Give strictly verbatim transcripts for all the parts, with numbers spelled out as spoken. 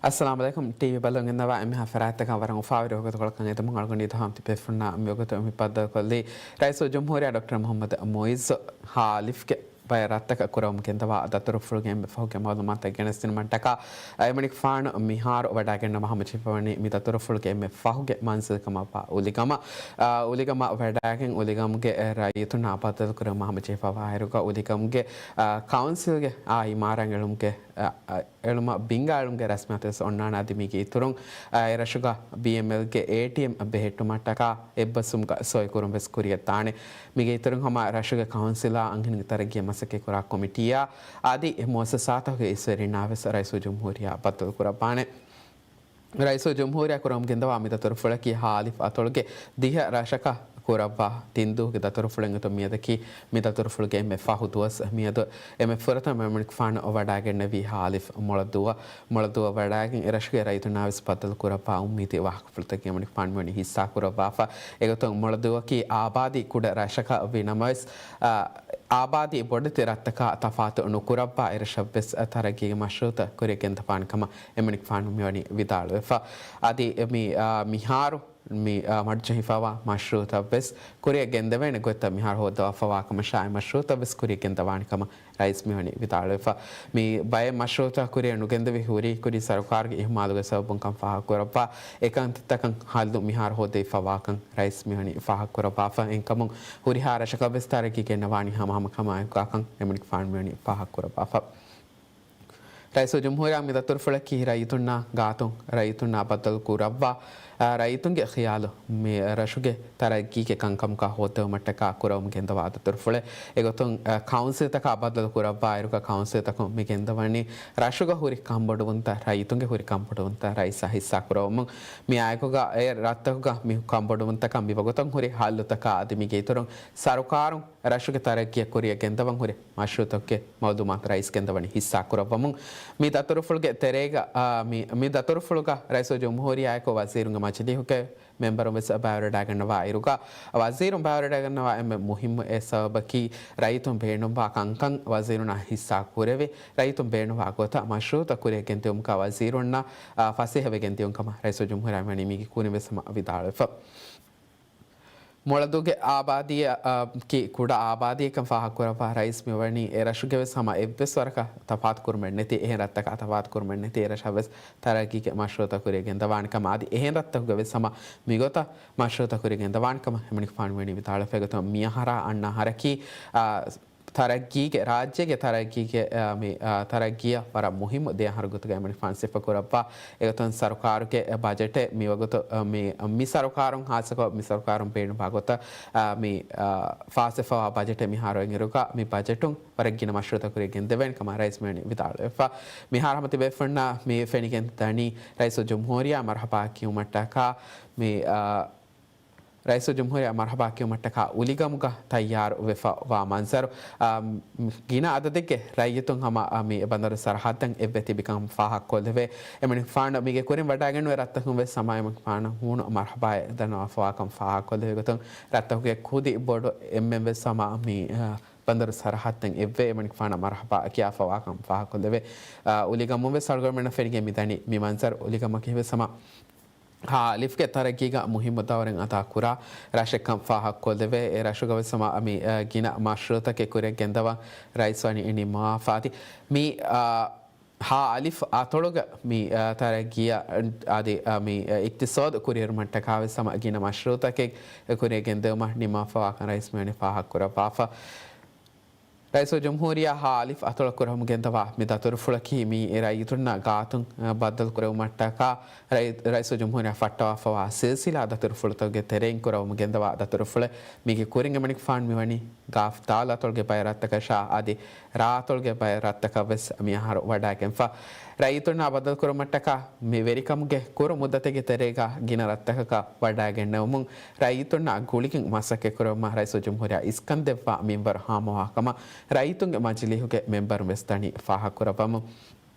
އައްސަލާމު ޢަލައިކުމް. ޓީވީ ބަލަން އިންނަވާ އެންމެހާ ފަރާތްތަކަށް ވަރަށް އުފާވެރި ވަގުތުކޮޅަކަށް އެދުމުން އަޅުގަނޑު އިތުހާމް ތިބޭފުންނާ މިވަގުތު މި ބައްދަލުކޮށްލީ ރައީސުލްޖުމްހޫރިއްޔާ ޑޮކްޓަރ މުޙައްމަދު މުޢިއްޒު ހާ އަލިފްގެ ބައެއް ރަށްތަކަށް ކުރަވަމުން ގެންދަވާ ދަތުރުފުޅުގެ އެންމެ ފަހުގެ މަޢުލޫމާތު ގެނެސްދިނުމަށްޓަކާ، އެމަނިކުފާނު މިހާރު ވަޑައިގެންނަވާ ހަމަޖެހިފަވަނީ މި ދަތުރުފުޅުގެ އެންމެ ފަހުގެ މަންޒިލް ކަމަށްވާ އުލިގަމަށް. އާ، އުލިގަމަށް ވަޑައިގެން އުލިގަމުގެ ރައްޔިތުންނާ ބައްދަލުކުރުމަށް ހަމަޖެހިފަވާއިރުގަ އުލިގަމުގެ، އާ، ކައުންސިލްގެ އާ އިމާރާތް އެޅުމުގެ، އާ، އާ، އެޅުމަށް ބިންގާ އެޅުމުގެ ރަސްމިއްޔާތުވެސް އޮންނާނެ. އަދި މީގެ އިތުރުން، އާ، އެ ރަށުގަ ބީއެމްއެލްގެ އޭޓީއެމް ބެހެއްޓުމަށްޓަކާ އެއްބަސްވުމުގަ ސޮއި ކުރުން ވެސް ކުރިއަށް ދާނެ. މީގެ އިތުރުން ހަމަ ރަށުގެ ކައުންސިލާ އަންހެނުންގެ ތަރައްގީ މަސައްކަތް ކުރާ ކޮމިޓީއާ އަދި މުއައްސަސާތަކުގެ އިސްވެރިންނާ ވެސް ރައީސުލްޖުމްހޫރިއްޔާ ބައްދަލު ކުރައްވާނެ. ރައީސުލްޖުމްހޫރިއްޔާ ކުރަމުން ގެންދަވާ މި ދަތުރުފުޅަކީ ހާ އަލިފް އަތޮޅުގެ ދިހަ ރަށަކަށް ކުރައްވާ ތިން ދުވަހުގެ ދަތުރުފުޅެއް އިނގިތު މިއަދަކީ މި ދަތުރުފުޅުގެ އެންމެ ފަހު ދުވަސް. މިއަދު އެންމެ ފުރަތަމަ އެމަނިކުފާނު ވަޑައިގެންނެވީ ހާ އަލިފް މޮޅަދުއަށް. މޮޅަދުއަށް ވަޑައިގެން އެ ރަށުގެ ރައްޔިތުންނާ ވެސް ބައްދަލު ކުރައްވާ އުއްމީދީ ވާހަކަފުޅުތަކެއް އެމަނިކުފާނު މިވަނީ ހިއްސާ ކުރައްވާފަ. އެގޮތުން މޮޅަދުއަކީ އާބާދީ ކުޑަ ރަށަކަށް ވީ ނަމަވެސް، އާ، އާބާދީ ބޮޑެތި ރަށްތަކާ ތަފާތު ނުކުރައްވާ އެ ރަށަށްވެސް ތަރައްގީގެ މަޝްރޫޢުތައް ކުރިއަށް ގެންދަވާނެ ކަމަށް އެމަނިކުފާނު މިވަނީ ވިދާޅުވެފަ. އަދި މި، އާ، މިހާރު މި، އާ، މަޑުޖެހިފަވާ މަޝްރޫޢުތައްވެސް ކުރިއަށް ގެންދެވޭނެ ގޮތްތައް މިހާރު ހޯއްދަވާފަވާ ކަމަށާއި މަޝްރޫޢުތައްވެސް ކުރިއަށް ގެންދަވާނެ ކަމަށް ރައީސް މިވަނީ ވިދާޅުވެފަ. މި ބައެއް މަޝްރޫޢުތައް ކުރިއަށް ނުގެންދެވި ހުރީ ކުރީ ސަރުކާރުގެ އިހުމާލުގެ ސަބަބުން ކަން ފާހަގަކުރައްވާ އެކަންތައްތަކަށް ހައްލު މިހާރު ހޯއްދެވިފަވާކަން ރައީސް މިވަނީ ފާހަގަކުރައްވާފަ. އެހެންކަމުން ހުރިހާ ރަށަކަށްވެސް ތަރައްގީ ގެންނަވާނީ ހަމަހަމަކަމާ އެކުގާކަން އެމަނިކުފާނު މިވަނީ ފާހަގަކުރައްވާފަ. ރައީސުލްޖުމްހޫރިއްޔާ މި ދަތުރުފުޅަކީ ރައްޔިތުންނާ ގާތުން ރައްޔިތުންނާ ބައްދަލު ކުރައްވާ، އާ، ރައްޔިތުންގެ ޚިޔާލު މި ރަށުގެ ތަރައްގީގެ ކަންކަމަކާ ހޯއްދެވުމަށްޓަކާ ކުރަވަމުން ގެންދަވާ ދަތުރުފުޅެއް. އެގޮތުން، އާ، ކައުންސިލްތަކާ ބައްދަލު ކުރައްވާއިރުގަ ކައުންސިލްތަކުން މި ގެންދަވަނީ ރަށުގަ ހުރި ކަންބޮޑުވުންތައް، ރައްޔިތުންގެ ހުރި ކަންބޮޑުވުންތައް ރައީސާ ހިއްސާ ކުރަވަމުން. މި އާއެކުގަ އެ ރަށްތަކުގަ މި ކަންބޮޑުވުންތަކަށް މިވަގުތަށް ހުރި ހައްލުތަކާ އަދި މީގެ އިތުރުން ސަރުކާރުން ރަށުގެ ތަރައްގީއަށް ކުރިއަށް ގެންދަވަން ހުރި މަޝްރޫޢުތަކުގެ މައުލޫމާތު ރައީސް ގެންދަވަނީ ހިއްސާ ކުރައްވަމުން. މި ދަތުރުފުޅުގެ ތެރޭގަ، އާ، މި، މި ދަތުރުފުޅުގަ ރައީސުލްޖުމްހޫރިއްޔާއެކު ވަޒީރުންގެ މަޖިލީހުގެ މެމްބަރުން ވެސް ބައިވެރިވެޑައިގަންނަވާ އިރުގަ، ވަޒީރުން ބައިވެރިވެޑައިގަންނަވާ އެންމެ މުހިއްމު އެއް ސަބަބަކީ ރައްޔިތުން ބޭނުންވާ ކަންކަން ވަޒީރުންނާ ހިއްސާ ކުރެވި، ރައްޔިތުން ބޭނުންވާ ގޮތަށް މަޝްރޫޢުތައް ކުރިއަށް ގެންދިއުމަކާ ވަޒީރުންނަށް، އާ، ފަސޭހަވެގެން ދިއުން ކަމަށް ރައީސުލްޖުމްހޫރިއްޔާ މިވަނީ މީގެ ކުރިން ވެސް ހަމަ ވިދާޅުވެފަ. މޮޅަދުގެ އާބާދީއަކީ ކުޑަ އާބާދީއެއްކަން ފާހަގަކުރައްވާ ރައީސް މިވަނީ އެ ރަށުގެ ވެސް ހަމަ އެއްވެސް ވަރަކަށް ތަފާތު ކުރުމެއް ނެތި، އެހެން ރަށްތަކާ ތަފާތު ކުރުމެއް ނެތި އެ ރަށަށް ވެސް ތަރައްގީގެ މަޝްރޫޢުތައް ކުރިއަށް ގެންދަވާނެ ކަމަށް އަދި އެހެން ރަށްތަކުގަ ވެސް ހަމަ މިގޮތަށް މަޝްރޫޢުތައް ކުރިއަށް ގެންދަވާނެ ކަމަށް އެމަނިކުފާނު މިވަނީ ވިދާޅުވެފަ. އެގޮތުން މިއަހަރާ އަންނަ އަހަރަކީ، އާ، ތަރައްގީގެ، ރާއްޖޭގެ ތަރައްގީގެ، އާ، މި، އާ، ތަރައްގީއަށް ވަރަށް މުހިއްމު ދެ އަހަރު ގޮތުގައި އެމަނިކުފާނު ސިފަކުރައްވާ. އެގޮތުން ސަރުކާރުގެ ބަޖެޓެއް މިވަގުތު، އާ، މި، މި ސަރުކާރުން ހާއްސަކޮށް މި ސަރުކާރުން ބޭނުންވާ ގޮތަށް، އާ، މި، އާ، ފާސްވެފަވާ ބަޖެޓެއް މިހާރު އިންއިރުގަ މި ބަޖެޓުން ވަރަށް ގިނަ މަޝްރޫޢުތައް ކުރިއަށް ގެންދެވޭނެ ކަމަށް ރައީސް މިވަނީ ވިދާޅުވެފަ. މިހާރު ހަމަ ތިބޭފުންނަށް މި ފެނިގެން ދަނީ ރައީސުލްޖުމްހޫރިއްޔާ މަރުޙަބާ ކިޔުމަށްޓަކާ މި، އާ، ރައީސުލްޖުމްހޫރިއްޔާ މަރުޙަބާ ކިޔުމަށްޓަކާ އުލިގަމުގަ ތައްޔާރު ވެފަ ވާ މަންޒަރު، އާ، ގިނަ އަދަދެއްގެ ރައްޔިތުން ހަމަ، އާ، މި ބަނދަރު ސަރަހައްދަށް އެއްވެ ތިބިކަން ފާހަގަކޮށްލެވޭ. އެމަނިކުފާނު މީގެ ކުރިން ވަޑައިގެންނެވި ރަށްތަކުން ވެސް ހަމަ އެމަނިކުފާނަށް ހޫނު މަރުޙަބާއެއް ދަންނަވާފަވާކަން ފާހަގަކޮށްލެވޭ. ގޮތުން ރަށްތަކުގެ ކުދި ބޮޑު އެންމެން ވެސް ހަމަ މި، އާ، ބަނދަރު ސަރަހައްދަށް އެއްވެ އެމަނިކުފާނަށް މަރުޙަބާ ކިޔާފަވާކަން ފާހަގަކޮށްލެވޭ. އާ، އުލިގަމުން ވެސް އަޅުގަނޑުމެންނަށް ފެނިގެން މިދަނީ މި މަންޒަރު. އުލިގަމަކީ ވެސް ހަމަ ހާ އަލިފްގެ ތަރައްގީގަ މުހިއްމު ދައުރެއް އަދާ ކުރާ ރަށެއްކަން ފާހަގަކޮށްލެވޭ. އެ ރަށުގަ ވެސް ހަމަ މި، އަ، ގިނަ މަޝްރޫޢުތަކެއް ކުރިއަށް ގެންދަވަން ރައީސް ވަނީ ނިންމަވާފަ އަދި މި، އަ، ހާ އަލިފް އަތޮޅުގަ މި، އަ، ތަރައްގީއަށް އަދި، އަ، މި، އަ، އިޤްތިޞާދު ކުރިއެރުމަށްޓަކާ ވެސް ހަމަ ގިނަ މަޝްރޫޢުތަކެއް ކުރިއަށް ގެންދެވުމަށް ނިންމަވާފަވާކަން ރައީސް މިވަނީ ފާހަގަކުރައްވާފަ. ރައީސުލްޖުމްހޫރިއްޔާ ހާ އަލިފް އަތޮޅަށް ކުރަމުން ގެންދަވާ މި ދަތުރުފުޅަކީ މިއީ ރައްޔިތުންނާ ގާތުން، އަ، ބައްދަލުކުރެވުމަށްޓަކާ ރައީ-، ރައީސުލްޖުމްހޫރިއްޔާ ފައްޓަވާފަވާ ސިލްސިލާ ދަތުރުފުޅުތަކުގެ ތެރެއިން ކުރަމުން ގެންދަވާ ދަތުރުފުޅެއް. މީގެ ކުރިން އެމަނިކުފާނު މިވަނީ ގާފް ދާލު އަތޮޅުގެ ބައެއް ރަށްތަކަށާ އަދި ރާ އަތޮޅުގެ ބައެއް ރަށްތަކަށް ވެސް މިއަހަރު ވަޑައިގެންފަ. ރައްޔިތުންނާ ބައްދަލުކުރުމަށްޓަކާ މި ވެރިކަމުގެ ކުރު މުއްދަތެއްގެ ތެރޭގަ ގިނަ ރަށްތަކަކަށް ވަޑައިގެންނެވުމުން ރައްޔިތުންނާ ގުޅިގެން މަސައްކަތްކުރެވުމަށް ރައީސުލްޖުމްހޫރިއްޔާ އިސްކަންދެއްވާ މިންވަރު ހާމަވާ ކަމަށް ރައްޔިތުންގެ މަޖިލީހުގެ މެންބަރުން ވެސް ދަނީ ފާހަގަކުރައްވަމުން.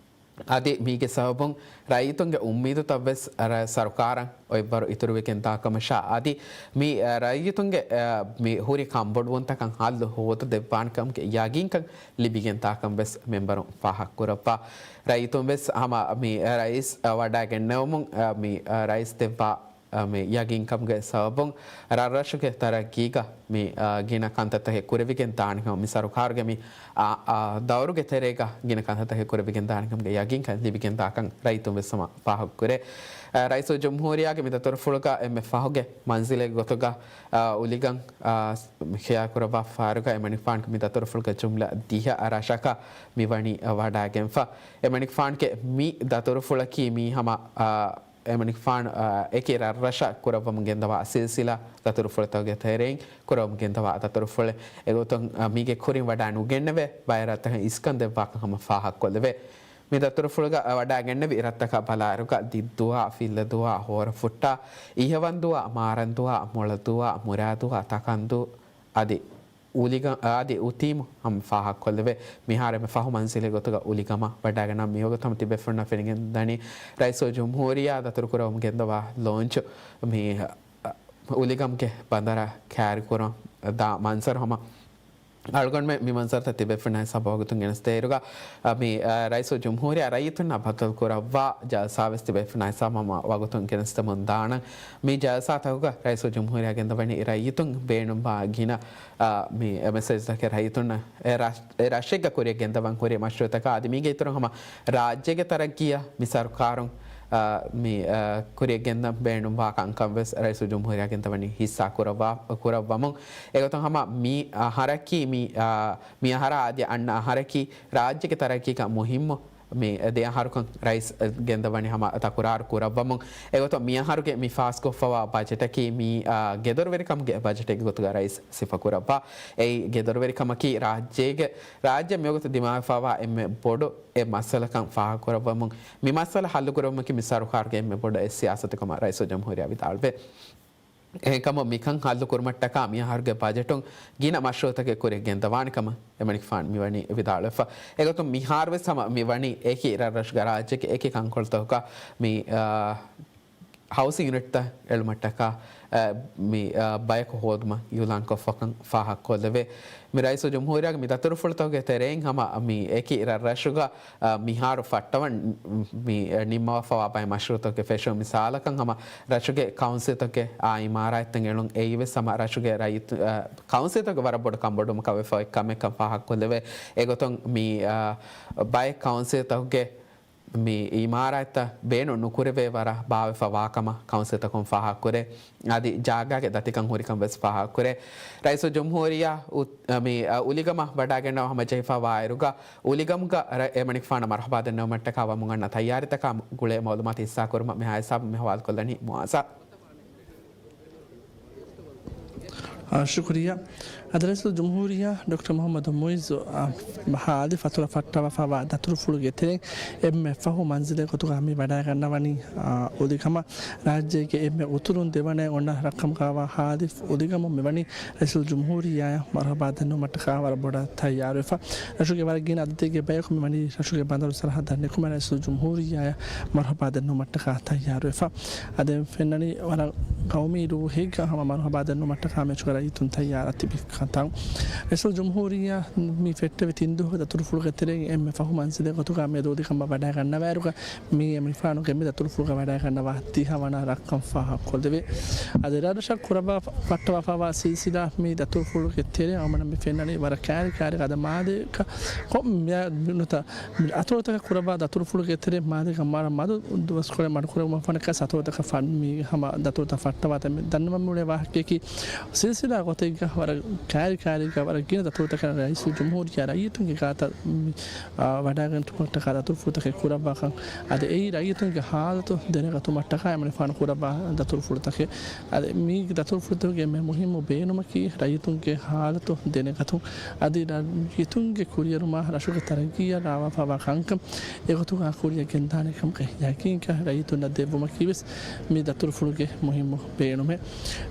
އަދި މީގެ ސަބަބުން ރައްޔިތުންގެ އުއްމީދުތައް ވެސް އަ، ރަ، ސަރުކާރަށް އޮތްވަރު އިތުރުވެގެން ދާކަމަށާ، އަދި މި، އަ، ރައްޔިތުންގެ، އަ، މި ހުރި ކަންބޮޑުވުންތަކަށް ހައްލު ހޯދަ ދެއްވާނެ ކަމުގެ ޔަގީންކަން ލިބިގެން ދާކަން ވެސް މެންބަރުން ފާހަގަ ކުރައްވާ. ރައްޔިތުން ވެސް ހަމަ މި، އަ، ރައީސް، އަ، ވަޑައިގެންނެވުމުން، އަ، މި، އަ، ރައީސް ދެއްވާ އަ، މި ޔަގީންކަމުގެ ސަބަބުން ރަށްރަށުގެ ތަރައްގީގަ މި، އަ، ގިނަ ކަންތައްތަކެއް ކުރެވިގެން ދާނެކަމަށް މި ސަރުކާރުގެ މި، އަ، އަ، ދައުރުގެ ތެރޭގަ ގިނަ ކަންތައްތަކެއް ކުރެވިގެން ދާނެކަމުގެ ޔަގީންކަން ލިބިގެން ދާކަން ރައްޔިތުން ވެސް ހަމަ ފާހަގަ ކުރޭ. އަ، ރައީސުލްޖުމްހޫރިއްޔާގެ މި ދަތުރުފުޅުގަ އެންމެ ފަހުގެ މަންޒިލެއް ގޮތުގަ، އަ، އުލިގަން، އަ، ޚިޔާރު ކުރައްވާ ފަހަރުގަ އެމަނިކުފާނުގެ މި ދަތުރުފުޅުގެ ޖުމްލަ ދިހަ ރަށަކަށް މި ވަނީ، އަ، ވަޑައިގެންފަ. އެމަނިކުފާނުގެ މި ދަތުރުފުޅަކީ މީ ހަމަ، އަ، އެމަނިކުފާނު، އަ، އެކި ރަށްރަށަށް ކުރައްވަމުން ގެންދަވާ ސިލްސިލާ ދަތުރުފުޅުތަކުގެ ތެރެއިން ކުރައްވަމުން ގެންދަވާ ދަތުރުފުޅެއް. އެގޮތުން، އަ، މީގެ ކުރިން ވަޑައި ނުގެންނެވޭ ބައެއް ރަށްތަކަށް އިސްކަން ދެއްވާކަން ހަމަ ފާހަގަކޮށްލެވޭ. މި ދަތުރުފުޅުގަ، އަ، ވަޑައިގެންނެވި ރަށްތަކާ ބަލާއިރުގަ ދިއްދުވާ، ފިއްލަދުވާ، ހޯރަފުއްޓާ، އިހަވަންދުވާ، މާރަންދުވާ، މޮޅަދުވާ، މުރާދުވާ، ތަކަންދޫ، އަދި އުލިގަ-، އަދި އުތީމު ހަމަ ފާހަގަކޮށްލެވޭ. މިހާރު އެންމެ ފަހު މަންޒިލެއް ގޮތުގަ އުލިގަމަށް ވަޑައިގަންނަވާ. މިވަގުތު ހަމަ ތިބޭފުޅުންނަށް ފެނިގެން ދަނީ ރައީސުލްޖުމްހޫރިއްޔާ ދަތުރުކުރަމުން ގެންދަވާ ލޯންޗު މި، އަ، އުލިގަމުގެ ބަނދަރަށް ކާރިކުރަން ދާ މަންޒަރު ހަމަ އަޅުގަނޑުމެން މި މަންޒަރުތައް ތިބޭފުޅުންނާ ހިސާބަށް ވަގުތުން ގެނެސްދޭއިރުގަ، އަ، މި، އަ، ރައީސުލް ޖުމްހޫރިއްޔާ ރައްޔިތުންނާ ބައްދަލުކުރައްވާ ޖަލްސާވެސް ތިބޭފުޅުންނާ ހިސާބަށް ހަމަ ވަގުތުން ގެނެސްދެމުން ދާނަން. މި ޖަލްސާތަކުގަ ރައީސުލް ޖުމްހޫރިއްޔާ ގެންދަވަނީ ރައްޔިތުން ބޭނުންވާ ގިނަ، އަ، މި މެސެޖްތަކެއް ރައްޔިތުންނަށް އެ ރަށް-، އެ ރަށެއްގަ ކުރިއަށް ގެންދަވަން ހުރި މަޝްރޫއުތަކާ އަދި މީގެ އިތުރުން ހަމަ ރާއްޖޭގެ ތަރައްގީއަށް މި ސަރުކާރުން، އަ، މި، އަ، ކުރިއަށް ގެންދަން ބޭނުންވާ ކަންކަން ވެސް ރައީސުލް ޖުމްހޫރިއްޔާ ގެންދަވަނީ ހިއްސާ ކުރައްވާ-، ކުރައްވަމުން. އެގޮތުން ހަމަ މި އަހަރަކީ މި، އާ، މި އަހަރާ އަދި އަންނަ އަހަރަކީ ރާއްޖޭގެ ތަރައްގީގަ މުހިއްމު މި ދެ އަހަރުކަން ރައީސް ގެންދަވަނީ ހަމަ ތަކުރާރު ކުރައްވަމުން. އެގޮތުން މި އަހަރުގެ މި ފާސްކޮށްފަވާ ބަޖެޓަކީ މި، އާ، ގެދޮރުވެރިކަމުގެ ބަޖެޓެއްގެ ގޮތުގަ ރައީސް ސިފަކުރައްވާ. އެއީ ގެދޮރުވެރިކަމަކީ ރާއްޖޭގެ، ރާއްޖެ މިވަގުތު ދިމާވެފަވާ އެންމެ ބޮޑު އެއް މައްސަލަކަން ފާހަގަކުރައްވަމުން، މި މައްސަލަ ހައްލުކުރުމަކީ މި ސަރުކާރުގެ އެންމެ ބޮޑު އެއް ސިޔާސަތެއް ކަމަށް ރައީސުލް ޖުމްހޫރިއްޔާ ވިދާޅުވޭ. އެހެންކަމުން މިކަން ހައްލުކުރުމަށްޓަކާ މިއަހަރުގެ ބަޖެޓުން ގިނަ މަޝްރޫއުތަކެއް ކުރިއަށް ގެންދަވާނެ ކަމަށް އެމަނިކުފާނު މިވަނީ ވިދާޅުވެފަ. އެގޮތުން މިހާރުވެސް ހަމަ މިވަނީ އެކި ރަށްރަށުގަ ރާއްޖޭގެ އެކި ކަންކޮޅުތަކުގަ މި، އާ، ހައުސިން ޔުނިޓްތައް އެޅުމަށްޓަކާ، އަ، މި، އަ، ބަޔަކު ހޯދުމަށް އިއުލާންކޮށްފަކަން ފާހަގަކޮށްލެވޭ. މި ރައީސުލް ޖުމްހޫރިއްޔާގެ މި ދަތުރުފުޅުތަކުގެ ތެރެއިން ހަމަ މި އެކި ރަށްރަށުގަ، އަ، މިހާރު ފައްޓަވަން މި ނިންމަވާފަވާ ބައެއް މަޝްރޫއުތަކުގެ ފެށުން މިސާލަކަށް ހަމަ ރަށުގެ ކައުންސިލްތަކުގެ އާ އިމާރާތްތައް އެޅުން އެއީވެސް ހަމަ ރަށުގެ ރައްޔިތު-، އަ، ކައުންސިލްތަކުގެ ވަރަށް ބޮޑު ކަންބޮޑުވުމަކަށް ވެފަ އޮތް ކަމެއްކަން ފާހަގަކޮށްލެވޭ. އެގޮތުން މި، އަ، ބައެއް ކައުންސިލްތަކުގެ މި އިމާރާތްތައް ބޭނުން ނުކުރެވޭ ވަރަށް ބާވެފަ ވާކަމަށް ކައުންސިލްތަކުން ފާހަގަކުރޭ. އަދި ޖާގާގެ ދަތިކަން ހުރިކަން ވެސް ފާހަގަކުރޭ. ރައީސުލް ޖުމްހޫރިއްޔާ އު-، މި، އަ، އުލިގަމަށް ވަޑައިގަންނަވާ ހަމަޖެހިފަ ވާއިރުގަ އުލިގަމުގަ ރަ-، އެމަނިކުފާނަށް މަރުހަބާ ދެންނެވުމަށްޓަކާ ވަމުން އަންނަ ތައްޔާރީތަކާ ގުޅޭ މައުލޫމާތު ހިއްސާކުރުމަށް މިހާ ހިސާބުން މި ހަވާލުކޮށްލަނީ މުއާޒާ. އާ، ޝުކުރިއްޔާ. އަދި ރައީސުލް ޖުމްހޫރިއްޔާ ޑޮކްޓަރ މުޙައްމަދު މުޢިއްޒު، އާ، ހާދި ފަތުރަށް ފައްޓަވާފަވާ ދަތުރުފުޅުގެ ތެރެއިން އެންމެ ފަހު މަންޒިލެއް ގޮތުގަ މި ވަޑައިގަންނަވަނީ، އާ، އުލިގަމަށް. ރާއްޖޭގެ އެންމެ އުތުރުން ދެވަނައިން އޮންނަ ރަށްކަމުގަވާ ހާދި އުލިގަމުން މިވަނީ ރައީސުލް ޖުމްހޫރިއްޔާއަށް މަރުޙަބާ ދެންނެވުމަށްޓަކާ ވަރަށް ބޮޑަށް ތައްޔާރުވެފަ. ރަށުގެ ވަރަށް ގިނަ އަދަދެއްގެ ބަޔަކު މިވަނީ ރަށުގެ ބަނދަރު ސަރަހައްދަށް ނިކުމެ ރައީސުލް ޖުމްހޫރިއްޔާއަށް މަރުޙަބާ ދެންނެވުމަށްޓަކާ ތައްޔާރުވެފަ. އަދި ފެންނަނީ ވަރަށް ގައުމީ ރޫހެއްގަ ހަމަ މަރުޙަބާ ދެންނުމަށްޓަކާ މެޗުގަ ރައްޔިތުން ތައްޔާރަށް ތިބި ކަންތައް. ރައީސުލް ޖުމްހޫރިއްޔާ މި ފެއްޓެވި ތިން ދުވަހުގެ ދަތުރުފުޅުގެ ތެރެއިން އެންމެ ފަހު މަންޒިލެއް ގޮތުގަ މިއަދު އުލިގަމަށް ވަޑައިގަންނަވާއިރުގަ މީ އެމަނިކުފާނުގެ މި ދަތުރުފުޅުގަ ވަޑައިގަންނަވާ ދިހަވަނަ ރަށްކަން ފާހަގަކޮށްލެވޭ. އަދި ރަށްރަށަށް ކުރައްވާ ފައްޓަވާފަވާ ސިލްސިލާ މި ދަތުރުފުޅުގެ ތެރެއަށް އަޅުގަނޑަށް މި ފެންނަނީ ވަރަށް ކާރި ކާރި އަދަ މާދެއަކަށް ކޮން މި-، ނުތަ މި އަތޮޅުތަކަށް ކުރައްވާ ދަތުރުފުޅުގެ ތެރެ މާދެއްގަ މާ-، މަދު ދުވަސްކޮޅެއް މަޑުކުރެވުމަށް ފަނަކަސް އަތޮޅުތަކަށް ފަ-، މި ހަމަ ދަތުރުތައް ފައްޓަވާތަން މި ދަންނަވަން މިއުޅޭ ވާހަކައަކީ، ސިލްސިލާ ގޮތެއްގަ ވަރަށް ކާރި ކާރީގަ ވަރަށް ގިނަ ދަތުރުތަކަށް ރައީސުލް ޖުމްހޫރިއްޔާ ރައްޔިތުންގެ ގާތަށް މި، އާ، ވަޑައިގެން ތުކޮށްޓަކާ ދަތުރުފުޅުތަކެއް ކުރައްވާކަން. އަދި އެއީ ރައްޔިތުންގެ ހާލަތު ދެނެގަތުމަށްޓަކާ އެމަނިކުފާނު ކުރައްވާ ދަތުރުފުޅުތަކެއް. އަދި މީގެ ދަތުރުފުޅުތަކުގެ އެންމެ މުހިއްމު ބޭނުމަކީ ރައްޔިތުންގެ ހާލަތު ދެނެގަތުން. އަދި ރައްޔިތުންގެ ކުރިއެރުމާ ރަށުގެ ތަރައްގީއަށް ރާވާފަވާ ކަންކަން އެގޮތުގަ ކުރިއަށް ގެންދާނެ ކަމުގެ ޔަޤީންކަން ރައްޔިތުންނަށް ދެއްވުމަކީވެސް މި ދަތުރުފުޅުގެ މުހިއްމު ބޭނުމެއް.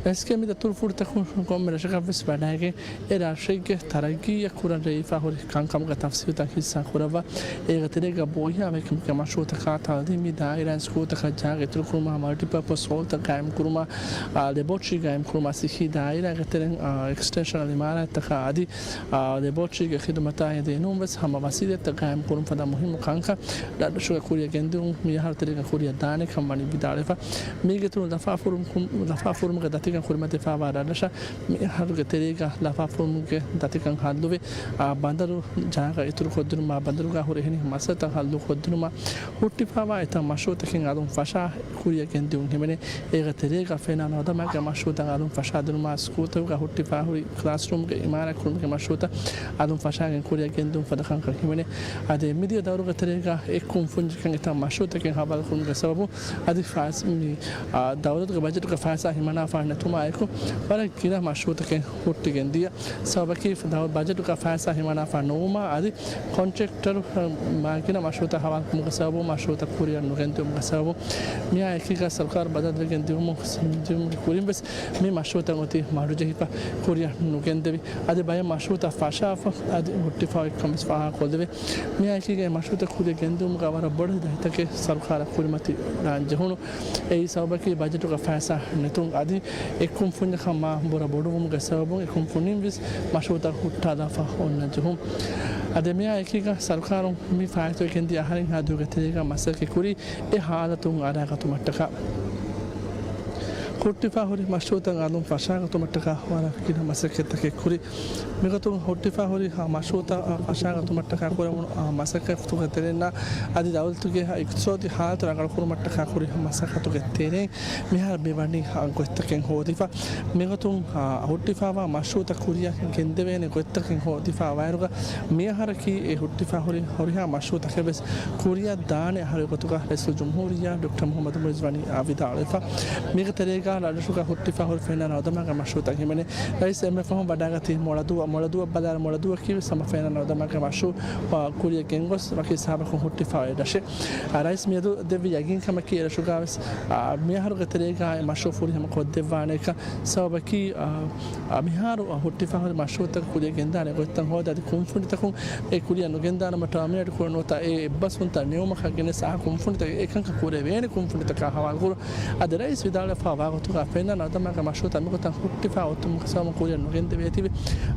އެސްކޭ މި ދަތުރުފުޅުތަކުން ކޮންމެ ރަށަކަށް ވެސް ވަޑައިގެން އެ ރަށެއްގެ ތަރައްގީއަށް ކުރަން ރޭވިފަ ހުރި ކަންކަމުގެ ތަފްސީލުތައް ހިއްސާ ކުރައްވާ. އޭގެ ތެރޭގަ ބޯހިޔާވެއްކަމުގެ މަޝްރޫޢުތަކާ، ތައުލީމީ ދާއިރާއިން ސްކޫލްތަކަށް ޖާގަ އިތުރުކުރުމާ، މަލްޓިޕާޕަސް ހޯލްތައް ގާއިމްކުރުމާ، އާ، ލެބޯޓްރީ ގާއިމްކުރުމާ، ސިއްހީ ދާއިރާގެ ތެރެއިން، އާ، އެކްސްޓެންޝަނަލް އިމާރާތްތަކާ އަދި، އާ، ލެބޯޓްރީގެ ޚިދުމަތާ އެދެން ވެސް ހަމަ ވަސީލަތްތައް ގާއިމްކުރުން ފަދަ މުހިއްމު ކަންކަން ރަށްރަށުގެ ކުރިއަށް ގެންދިއުން މިއަހަރު ތެރޭގަ ކުރިއަށް ދާނެ ކަން ވަނީ ވިދާޅުވެފަ. މީގެ އިތުރުން ލަފާފުރުމު-، ލަފާފުރުމުގެ ދަތިކަން ކުރިމަތިވެފަވާ ރަށްރަށަށް މި އަހަރުގެ ތެރޭގަ ލަފާފުރުމުގެ ދަތިކަން ހައްލުވެ، އާ، ބަނދަރު ޖާގަ އިތުރުކޮށްދިނުމާ، ބަނދަރުގަ ހުރި އެހެނިހެން މައްސަލަތައް ހައްލުކޮށްދިނުމާ، ހުއްޓިފަވާ އެތައް މަޝްރޫޢުތަކެއް އަލުން ފަށާ ކުރިއަށް ގެންދިއުން ހިމެނޭ. އޭގެ ތެރޭގަ ފެނާ ނަދަމާގެ މަޝްރޫޢުތައް އަލުން ފަށާދިނުމާ، ސްކޫލްތަކުގަ ހުއްޓިފަ ހުރި ކްލާސްރޫމްގެ އިމާރާތް ކުރުމުގެ މަޝްރޫޢުތައް އަލުން ފަށާގެން ކުރިއަށް ގެންދިއުން ފަދަ ކަންކަން ހިމެނޭ. އަދި މިދިޔަ ދައުރުގެ ތެރޭގަ އެ ކުންފުންޏަކަށް އެތައް މަޝްރޫޢުތަކެއް ހަވާލުކުރުމުގެ ސަބަބުން އަދި ފައިސް-، މި، އާ، ދައުލަތުގެ ބަޖެޓުގަ ފައިސާ ހިމަނާފާ ނެތުމާއެކު، ވަރަށް ގިނަ މަޝްރޫޢުތަކެއް ހުއްޓިގެން ދިޔަ. ސަބަބަކީ ދައު-، ބަޖެޓުގަ ފައިސާ ހިމަނާފާ ނުވުމާ އަދި ކޮންޓްރެކްޓަރު، އާ، މާ ގިނަ މަޝްރޫޢުތައް ހަވާލުކުރުމުގެ ސަބަބުން މަޝްރޫޢުތައް ކުރިއަށް ނުގެންދިއުމުގެ ސަބަބުން މިއާ އެކީގަ ސަރުކާރު ބަދަލުވެގެން ދިއުމު-، ދިއުމުގެ ކުރިން ވެސް މި މަޝްރޫޢުތައް އޮތީ މަޑުޖެހިފަ ކުރިއަށް ނުގެންދެވި. އަދި ބައެއް މަޝްރޫޢުތައް ފަށާފަ އަދި ހުއްޓިފަ އޮތްކަން ވެސް ފާހަގަކޮށްލެވޭ. މިއާއެކީގައި މަޝްރޫޢުތައް ކުރިއަށް ގެންދިއުމުގަ ވަރަށް ބޮޑު ހިތަކެއް ސަރުކާރަށް ކުރިމަތި ވާން ޖެހުނު. އެއީ ސަބަބަކީ ބަޖެޓުގަ ފައިސާ ނެތުން އަދި އެ ކުންފުންޏަކަށް މާ ބުރަ ބޮޑުވުމުގެ ސަބަބުން އެ ކުންފުނިން ވެސް މަޝްރޫޢުތައް ހުއްޓާލާފަ އޮންނަ ޖެހުން. އަދި މިއާއެކީގަ ސަރުކާރުން މި ފާއިތުވެގެންދިޔަ އަހަރެއްހާ ދުވަހުގެ ތެރޭގަ މަސައްކަތް ކުރީ އެ ހާލަތުން އަރާގަތުމަށްޓަކާ. ހުއްޓިފަ ހުރި މަޝްރޫޢުތައް އަލުން ފަށާގަތުމަށްޓަކާ ވަރަށް ގިނަ މަސައްކަތްތަކެއް ކުރި. މިގޮތުން ހުއްޓިފަ ހުރި ހަ-، މަޝްރޫޢުތައް ފަށާގަތުމަށްޓަކާ ކުރެވުނު، އާ، މަސައްކަތުގެ ތެރެއިންނާ އަދި ދައުލަތުގެ އިޤްތިޞާދީ ހާލަތު ރަނގަޅުކުރުމަށްޓަކާ ކުރި މަސައްކަތުގެ ތެރެއިން މިހާރު މިވަނީ ހަ-، ގޮތްތަކެއް ހޯދިފަ. މިގޮތުން، އާ، ހުއްޓިފަވާ މަޝްރޫޢުތައް ކުރިއަށް ގެންދެވޭނެ ގޮތްތަކެއް ހޯދިފަ ވާއިރުގަ މިއަހަރަކީ އެ ހުއްޓިފަ ހުރި-، ހުރިހާ މަޝްރޫޢުތަކެއް ވެސް ކުރިއަށް ދާނެ އަހަރު ގޮތުގަ ރައީސުލްޖުމްހޫރިއްޔާ ޑޮކްޓަރ މުޙައްމަދު މުޢިއްޒު ވަނީ ވިދާޅުވެފަ. މީގެ ތެރޭގަ ރަށުގަ ހުއްޓިފަ ހުރި ފެންނާ ނަވަދަމާގެ މަޝްރޫޢުތައް ހިމެނޭ. ރައީސް އެންމެ ފަހުން ވަޑައިގަތީ މޮޅަދުވަ، މޮޅަދުވަ ބަލާ، މޮޅަދުވަކީ ވެސް ހަމަ ފެންނާ ނަވަދަމާގެ މަޝްރޫޢު، އާ، ކުރިއަށް ގެންގޮސް ވަކި ހިސާބަކުން ހުއްޓިފަ އޮތް ރަށެއް. އާ، ރައީސް މިއަދު ދެއްވި ޔަގީންކަމަކީ އެ ރަށުގަ ވެސް، އާ، މިއަހަރުގެ ތެރޭގަ އެ މަޝްރޫޢު ފުރިހަމަ ކޮށްދެއްވާނެކަން. ސަބަބަކީ، އާ، އާ، މިހާރު ހުއްޓިފަ ހުރި މަޝްރޫޢުތައް ކުރިއަށް ގެންދާނެ ގޮތްތައް ހޯދާ އަދި ކުންފުނިތަކުން އެ ކުރިއަށް ނުގެންދާނަމަ ޓާމިނޭޓް ކުރަން ނުވަތަ އެ އެއްބަސްވުންތައް ނިމުމަކަށް ގެނެސް އާ ކުންފުނިތަކެއް އެކަންކަން ކުރެވޭނެ ކުންފުނިތަކާ ހަވާލުކުރުން. އަދި ރައީސް ވިދާޅުވެފަ ވާގޮތުގަ ފެންނާ ނަވަދަމާގެ މަޝްރޫޢުތައް މިގޮތަށް ހުއްޓިފަ އޮތުމުގެ ސަބަބުން ކުރިއަށް ނުގެންދެވޭތީވެ.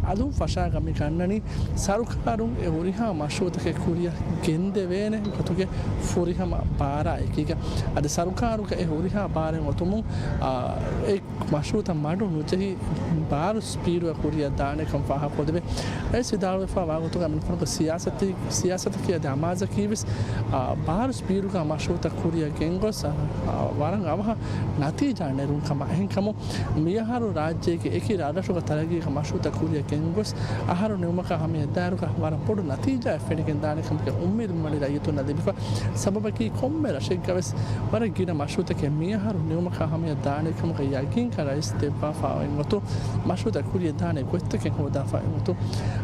އަލުން ފަށާގަ މި ގަންނަނީ ސަރުކާރުން އެ ހުރިހާ މަޝްރޫޢުތަކެއް ކުރިއަށް ގެންދެވޭނެ ގޮތުގެ ފުރިހަމަ ބާރާ އެކީގަ. އަދި ސަރުކާރުގެ އެ ހުރިހާ ބާރެއް އޮތުމުން، އާ، އެ މަޝްރޫޢުތައް މަޑު ނުޖެހި ބާރު ސްޕީޑުގަ ކުރިއަށް ދާނެކަން ފާހަގަކޮށްދެވޭ. ރައީސް ވިދާޅުވެފަ ވާގޮތުގަ މިންފަނަކު ސިޔާސަތީ، ސިޔާސަތަކީ އަދި އަމާޒަކީ ވެސް، އާ، ބާރު ސްޕީޑުގަ މަޝްރޫޢުތައް ކުރިއަށް ގެންގޮސް، އާ، ވަރަށް އަވަހަށް ނަތީޖާ ނެރުން ކަމަށް. އެހެންކަމުން މިއަހަރު ރާއްޖޭގެ އެކި ރަށްރަށުގެ ތަރައްގީގެ މަޝްރޫޢުތައް ކުރިއަށް ގެންގޮސް އަހަރު ނިމުމަކާ ހަމަޔަށްދާއިރުގަ ވަރަށް ބޮޑު ނަތީޖާއެއް ފެނިގެން ދާނެ ކަމުގެ އުއްމީދު މިވަނީ ރައްޔިތުންނަށް ލިބިފަ. ސަބަބަކީ ކޮންމެ ރަށެއްގަ ވެސް ވަރަށް ގިނަ މަޝްރޫޢުތަކެއް މިއަހަރު ނިމުމަކާ ހަމަޔަށް ދާނެ ކަމުގެ ޔަގީންކަން ރައީސް ދެއްވާފަ އޮތް ގޮތުން މަޝްރޫޢުތައް ކުރިއަށް ދާނެ ގޮތްތަކެއް ހޯދާފަ އޮތް ގޮތުން.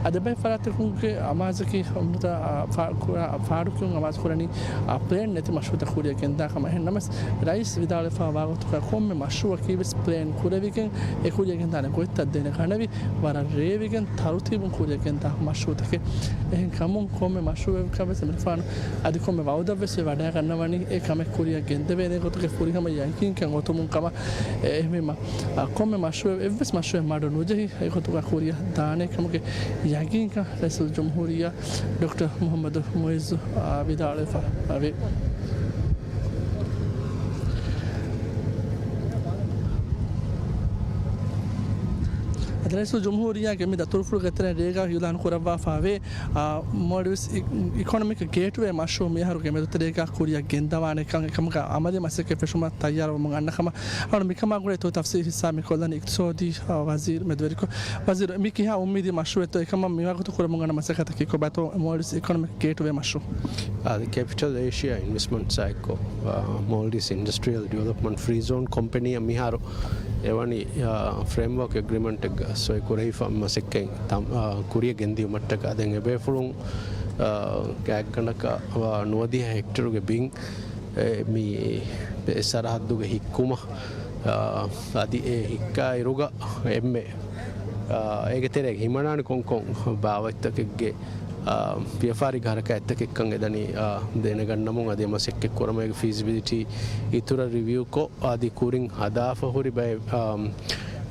އަދި ބައެއް ފަރާތްތަކުންގެ އަމާޒަކީ އަމްރުތަ، އާ، ފާ-، ކުރާ، ފާޑުކިޔުން އަމާޒު ކުރަނީ، އާ، ޕްލޭން ނެތި މަޝްރޫޢުތައް ކުރިއަށް ގެންދާ ކަމަށް. އެހެންނަމަސް ރައީސް ވިދާޅުވެފަ ވާގޮތުގަ ކޮންމެ މަޝްރޫޢަކީ ވެސް ޕްލޭން ކުރެވިގެން އެ ކުރިއަށް ގެންދާނެ ގޮތްތައް ދެނެގަނެވި ވަރަށް ރޭވިގެން ތަރުތީބުން ކުރިއަށް ގެންދާ މަޝްރޫޢުތަކެއް. އެހެން ކަމުން ކޮންމެ މަޝްރޫޢަކަށް ވެސް އެމަނިކުފާނު އަދި ކޮންމެ ވައުދަށް ވެސް ވަޑައިގަންނަވަނީ އެ ކަމެއް ކުރިއަށް ގެންދެވޭނެ ގޮތުގެ ފުރިހަމަ ޔަގީންކަން އޮތުމުން ކަމަށް. އެ، އެހެންވީމަ، އާ، ކޮންމެ މަޝްރޫޢެއް، އެއްވެސް މަޝްރޫޢެއް މަޑު ނުޖެހި އެގޮތުގަ ކުރިއަށް ދާނެ ކަމުގެ ޔަގީންކަން ރައީސުލްޖުމްހޫރިއްޔާ ޑޮކްޓަރ މުޙައްމަދު މުޢިއްޒު، އާ، ވިދާޅުވެފަ ވޭ. އަދި ރައީސުލްޖުމްހޫރިއްޔާގެ މި ދަތުރުފުޅުގެ ތެރެއިން ރޭގަ އިޢުލާނު ކުރައްވާފަ ވޭ، އާ، މޯލްޑިވްސް އި-، އިކޮނޮމިކް ގޭޓްވޭ މަޝްރޫޢު މިއަހަރުގެ މެދުތެރޭގަ ކުރިއަށް ގެންދަވާނެކަން އެކަމުގަ އަމަލީ މަސައްކަތް ފެށުމަށް ތައްޔާރުވަމުން އަންނަ ކަމަށް. އަޅު މިކަމާ ގުޅޭ ތޯ ތަފްސީލް ހިއްސާ މި ކޮށްލަނީ އިޤްތިޞާދީ، އާ، ވަޒީރު މެދުވެރިކޮށް. ވަޒީރު، މި ކިހާ އުއްމީދީ މަޝްރޫޢެއްތޯ އެކަމަށް މިވަގުތު ކުރަމުން އަންނަ މަސައްކަތަކީ ކޮބާތޯ މޯލްޑިވްސް އިކޮނޮމިކް ގޭޓްވޭ މަޝްރޫޢު؟ އާ، ކެޕިޓަލް އޭޝިއާ އިންވެސްޓްމަންޓްސާ އެއްކޮށް، އާ، މޯލްޑިވްސް އިންޑަސްޓްރިއަލް ޑިވެލޮޕްމަންޓް ފްރީ ޒޯން ކޮމްޕެނީއަށް މިހާރު އެވަނީ، އާ، ފްރޭމްވޯކް އެގްރިމަންޓެއްގަ ސޮއި ކުރެވިފަ މަސައްކަތް ތަން-، އާ، ކުރިއަށް ގެންދިއުމަށްޓަކާ ދެން އެބޭފުޅުން، އާ، ގާތްގަނޑަކަށް ނުވަދިހަ ހެކްޓަރުގެ ބިން، އެ، މި ސަރަހައްދުގަ ހިއްކުމަށް، އާ، އަދި އެ ހިއްކާއިރުގަ އެންމެ އާ، އޭގެ ތެރޭގަ ހިމަނާނެ ކޮންކޮން ބާވަތްތަކެއްގެ، އާ، ވިޔަފާރި ހަރަކާތްތަކެއްކަން އެދަނީ، އާ، ދެނެގަންނަމުން އަދި އެ މަސައްކަތް ކުރަމުގެ ފީޒިބިލިޓީ އިތުރަށް ރިވިއުކޮށް، އަދި ކުރިން ހަދާފަ ހުރި ބައެއް، އާ،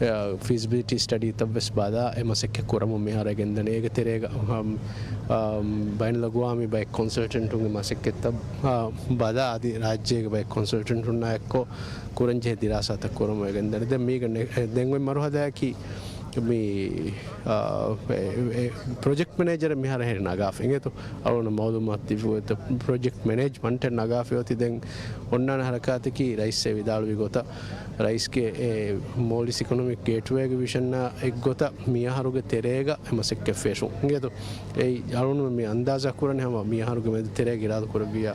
އާ، ފީޒިބިލިޓީ ސްޓަޑީތައްވެސް ބަލާ އެ މަސައްކަތް ކުރަމުން މިހާރު ގެންދަނީ. އޭގެ ތެރޭގަ، އާ، އާ، ބައިނަލްއަގުވާމީ ބައެއް ކޮންސަލްޓެންޓުންގެ މަސައްކަތްތައް، އާ، ބަލާ އަދި ރާއްޖޭގެ ބައެއް ކޮންސަލްޓެންޓުންނާ އެއްކޮށް ކުރަންޖެހޭ ދިރާސާތައް ކުރަމުން ގެންދަނީ. ދެން މީގަ ނެ-، ދެން އޮތް މަރުހަލާއަކީ މި، އާ، އެ، އެ، ޕްރޮޖެކްޓް މެނޭޖަރ މިހާރު ހެރި ނަގާފަ އިނގޭތޯ. އަޅުގަނޑު މައުލޫމާތު ތިބި އޮތް ޕްރޮޖެކްޓް މެނޭޖްމަންޓެއް ނަގާފަ އޮތީ. ދެން އޮންނާނެ ހަރަކާތަކީ ރައީސް އެ ވިދާޅުވި ގޮތަށް، ރައީސްގެ އެ މޯލްޑިވްސް އިކޮނޮމިކް ގޭޓްވޭގެ ވިޝަންއާ އެއްގޮތަށް މިއަހަރުގެ ތެރޭގަ އެ މަސައްކަތް ފެށުން އިނގޭތޯ. އެއީ އަޅުގަނޑު މި އަންދާޒާ ކުރަނީ ހަމަ މިއަހަރުގެ މެދު ތެރޭގަ އިރާދަ ކުރެއްވިޔާ،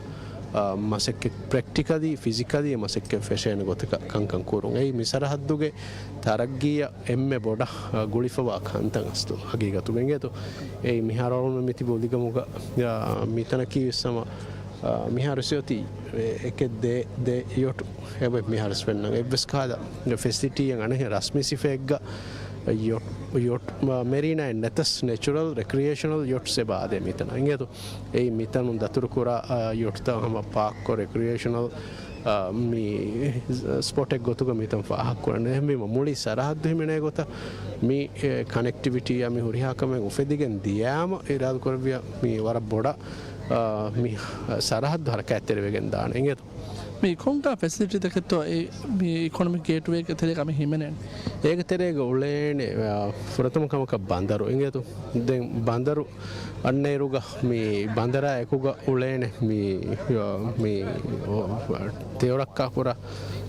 އާ، މަސައްކަތް ޕްރެކްޓިކަލީ، ފިޒިކަލީ މަސައްކަތް ފެށޭނެ ގޮތަކަށް ކަންކަން ކުރުން. އެއީ މި ސަރަހައްދުގެ ތަރައްގީއަށް އެންމެ ބޮޑަށް، އާ، ގުޅިފަވާ ކަންތައް އަސްލު ހަގީގަތުގަ އިނގޭތޯ. އެއީ މިހާރު އަޅުގަނޑު މިތިބި އުލިގަމުގަ، އާ، މިތަނަކީ ވެސް ހަމަ، އާ، މިހާރު ވެސް އޮތީ އެ-، އެކެއް ދެ، ދެ ޔޮޓް އެބަ މިހާރު ވެސް ފެންނަން. އެއްވެސް ކަހަލަ ފެސިލިޓީއެއް އަނެއް ރަސްމީ ސިފައެއްގަ ޔޮޓް، ޔޮޓް، މަ-، މެރީނާއެއް ނެތަސް ނެޗުރަލް ރެކްރިއޭޝަނަލް ޔޮޓްސް އެބަ އާދޭ މިތަނަށް އިނގޭތޯ. އެއީ މިތަނުން ދަތުރުކުރާ، އާ، ޔޮޓްތައް ހަމަ ޕާކްކޮށް ރެކްރިއޭޝަނަލް، އާ، މި ސްޕޮޓެއް ގޮތުގަ މިތަން ފާހަގަކުރަން. އެހެންވީމަ މުޅި ސަރަހައްދު ހިމެނޭ ގޮތަށް މި، އެ، ކަނެކްޓިވިޓީއާ މި ހުރިހާ ކަމެއް އުފެދިގެން ދިޔާމަ އިރާދަ ކުރެއްވިޔާ މި ވަރަށް ބޮޑަށް، އާ، މި ސަރަހައްދު ހަރަކާތްތެރިވެގެން ދާނެ އިނގޭތޯ. މި ކޮންކަހަލަ ފެސިލިޓީތަކެއްތޯ އެ މި އިކޮނޮމިކް ގޭޓްވޭގެ ތެރޭގަ މި ހިމެނޭނެ؟ އޭގެ ތެރޭގަ އުޅޭނެ، އާ، ފުރަތަމަ ކަމަކަށް ބަނދަރު އިނގޭތޯ. ދެން ބަނދަރު އަންނައިރުގަ މި ބަނދަރާ އެކުގަ އުޅޭނެ މި، އާ، މި، އާ، ތެޔޮރައްކާ ކުރާ،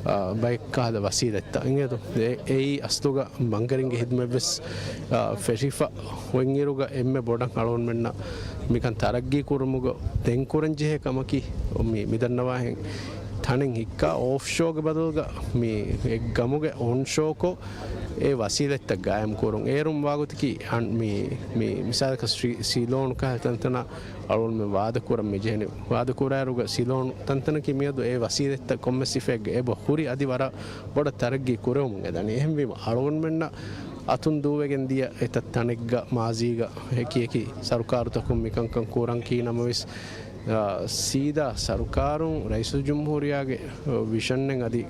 އާ، ބައެއް ކަހަލަ ވަސީލަތްތައް އިނގޭތޯ. އެ-، އެއީ އަސްލުގަ ބަންކަރިންގެ ހިދުމަތްވެސް، އާ، ފެށިފަ އޮތްއިރުގަ އެންމެ ބޮޑަށް އަޅުގަނޑުމެންނަށް މިކަން ތަރައްގީ ކުރުމުގަ ދެން ކުރަން ޖެހޭ ކަމަކީ، މި، މިދަންނަވާހެން ތަނެއް ހިއްކާ އޮފްޝޯގެ ބަދަލުގަ މި އެއް ގަމުގެ އޮންޝޯކޮށް އެ ވަސީލަތްތައް ގާއިމް ކުރުން. އޭރުން ވާގޮތަކީ އަން-، މި، މި މިސާލަކަށް ސްރީ-، ސީލޯނު ކަހަލަ ތަންތަނަށް އަޅުގަނޑުމެން ވާދަ ކުރަން މި ޖެހެނީ. ވާދަ ކުރާއިރުގަ ސީލޯނު ތަންތަނަކީ މިއަދު އެ ވަސީލަތްތައް ކޮންމެ ސިފައެއްގަ އެބަ ހުރި އަދި ވަރަށް ބޮޑަށް ތަރައްގީ ކުރެވެމުން އެދަނީ. އެހެންވީމަ އަޅުގަނޑުމެންނަށް އަތުން ދޫވެގެން ދިޔަ އެތައް ތަނެއްގަ މާޒީގަ އެކި އެކި ސަރުކާރުތަކުން މިކަންކަން ކުރަން ކީ ނަމަވެސް، އާ، ސީދާ ސަރުކާރުން ރައީސުލްޖުމްހޫރިއްޔާގެ ވިޝަންއެއް އަދި،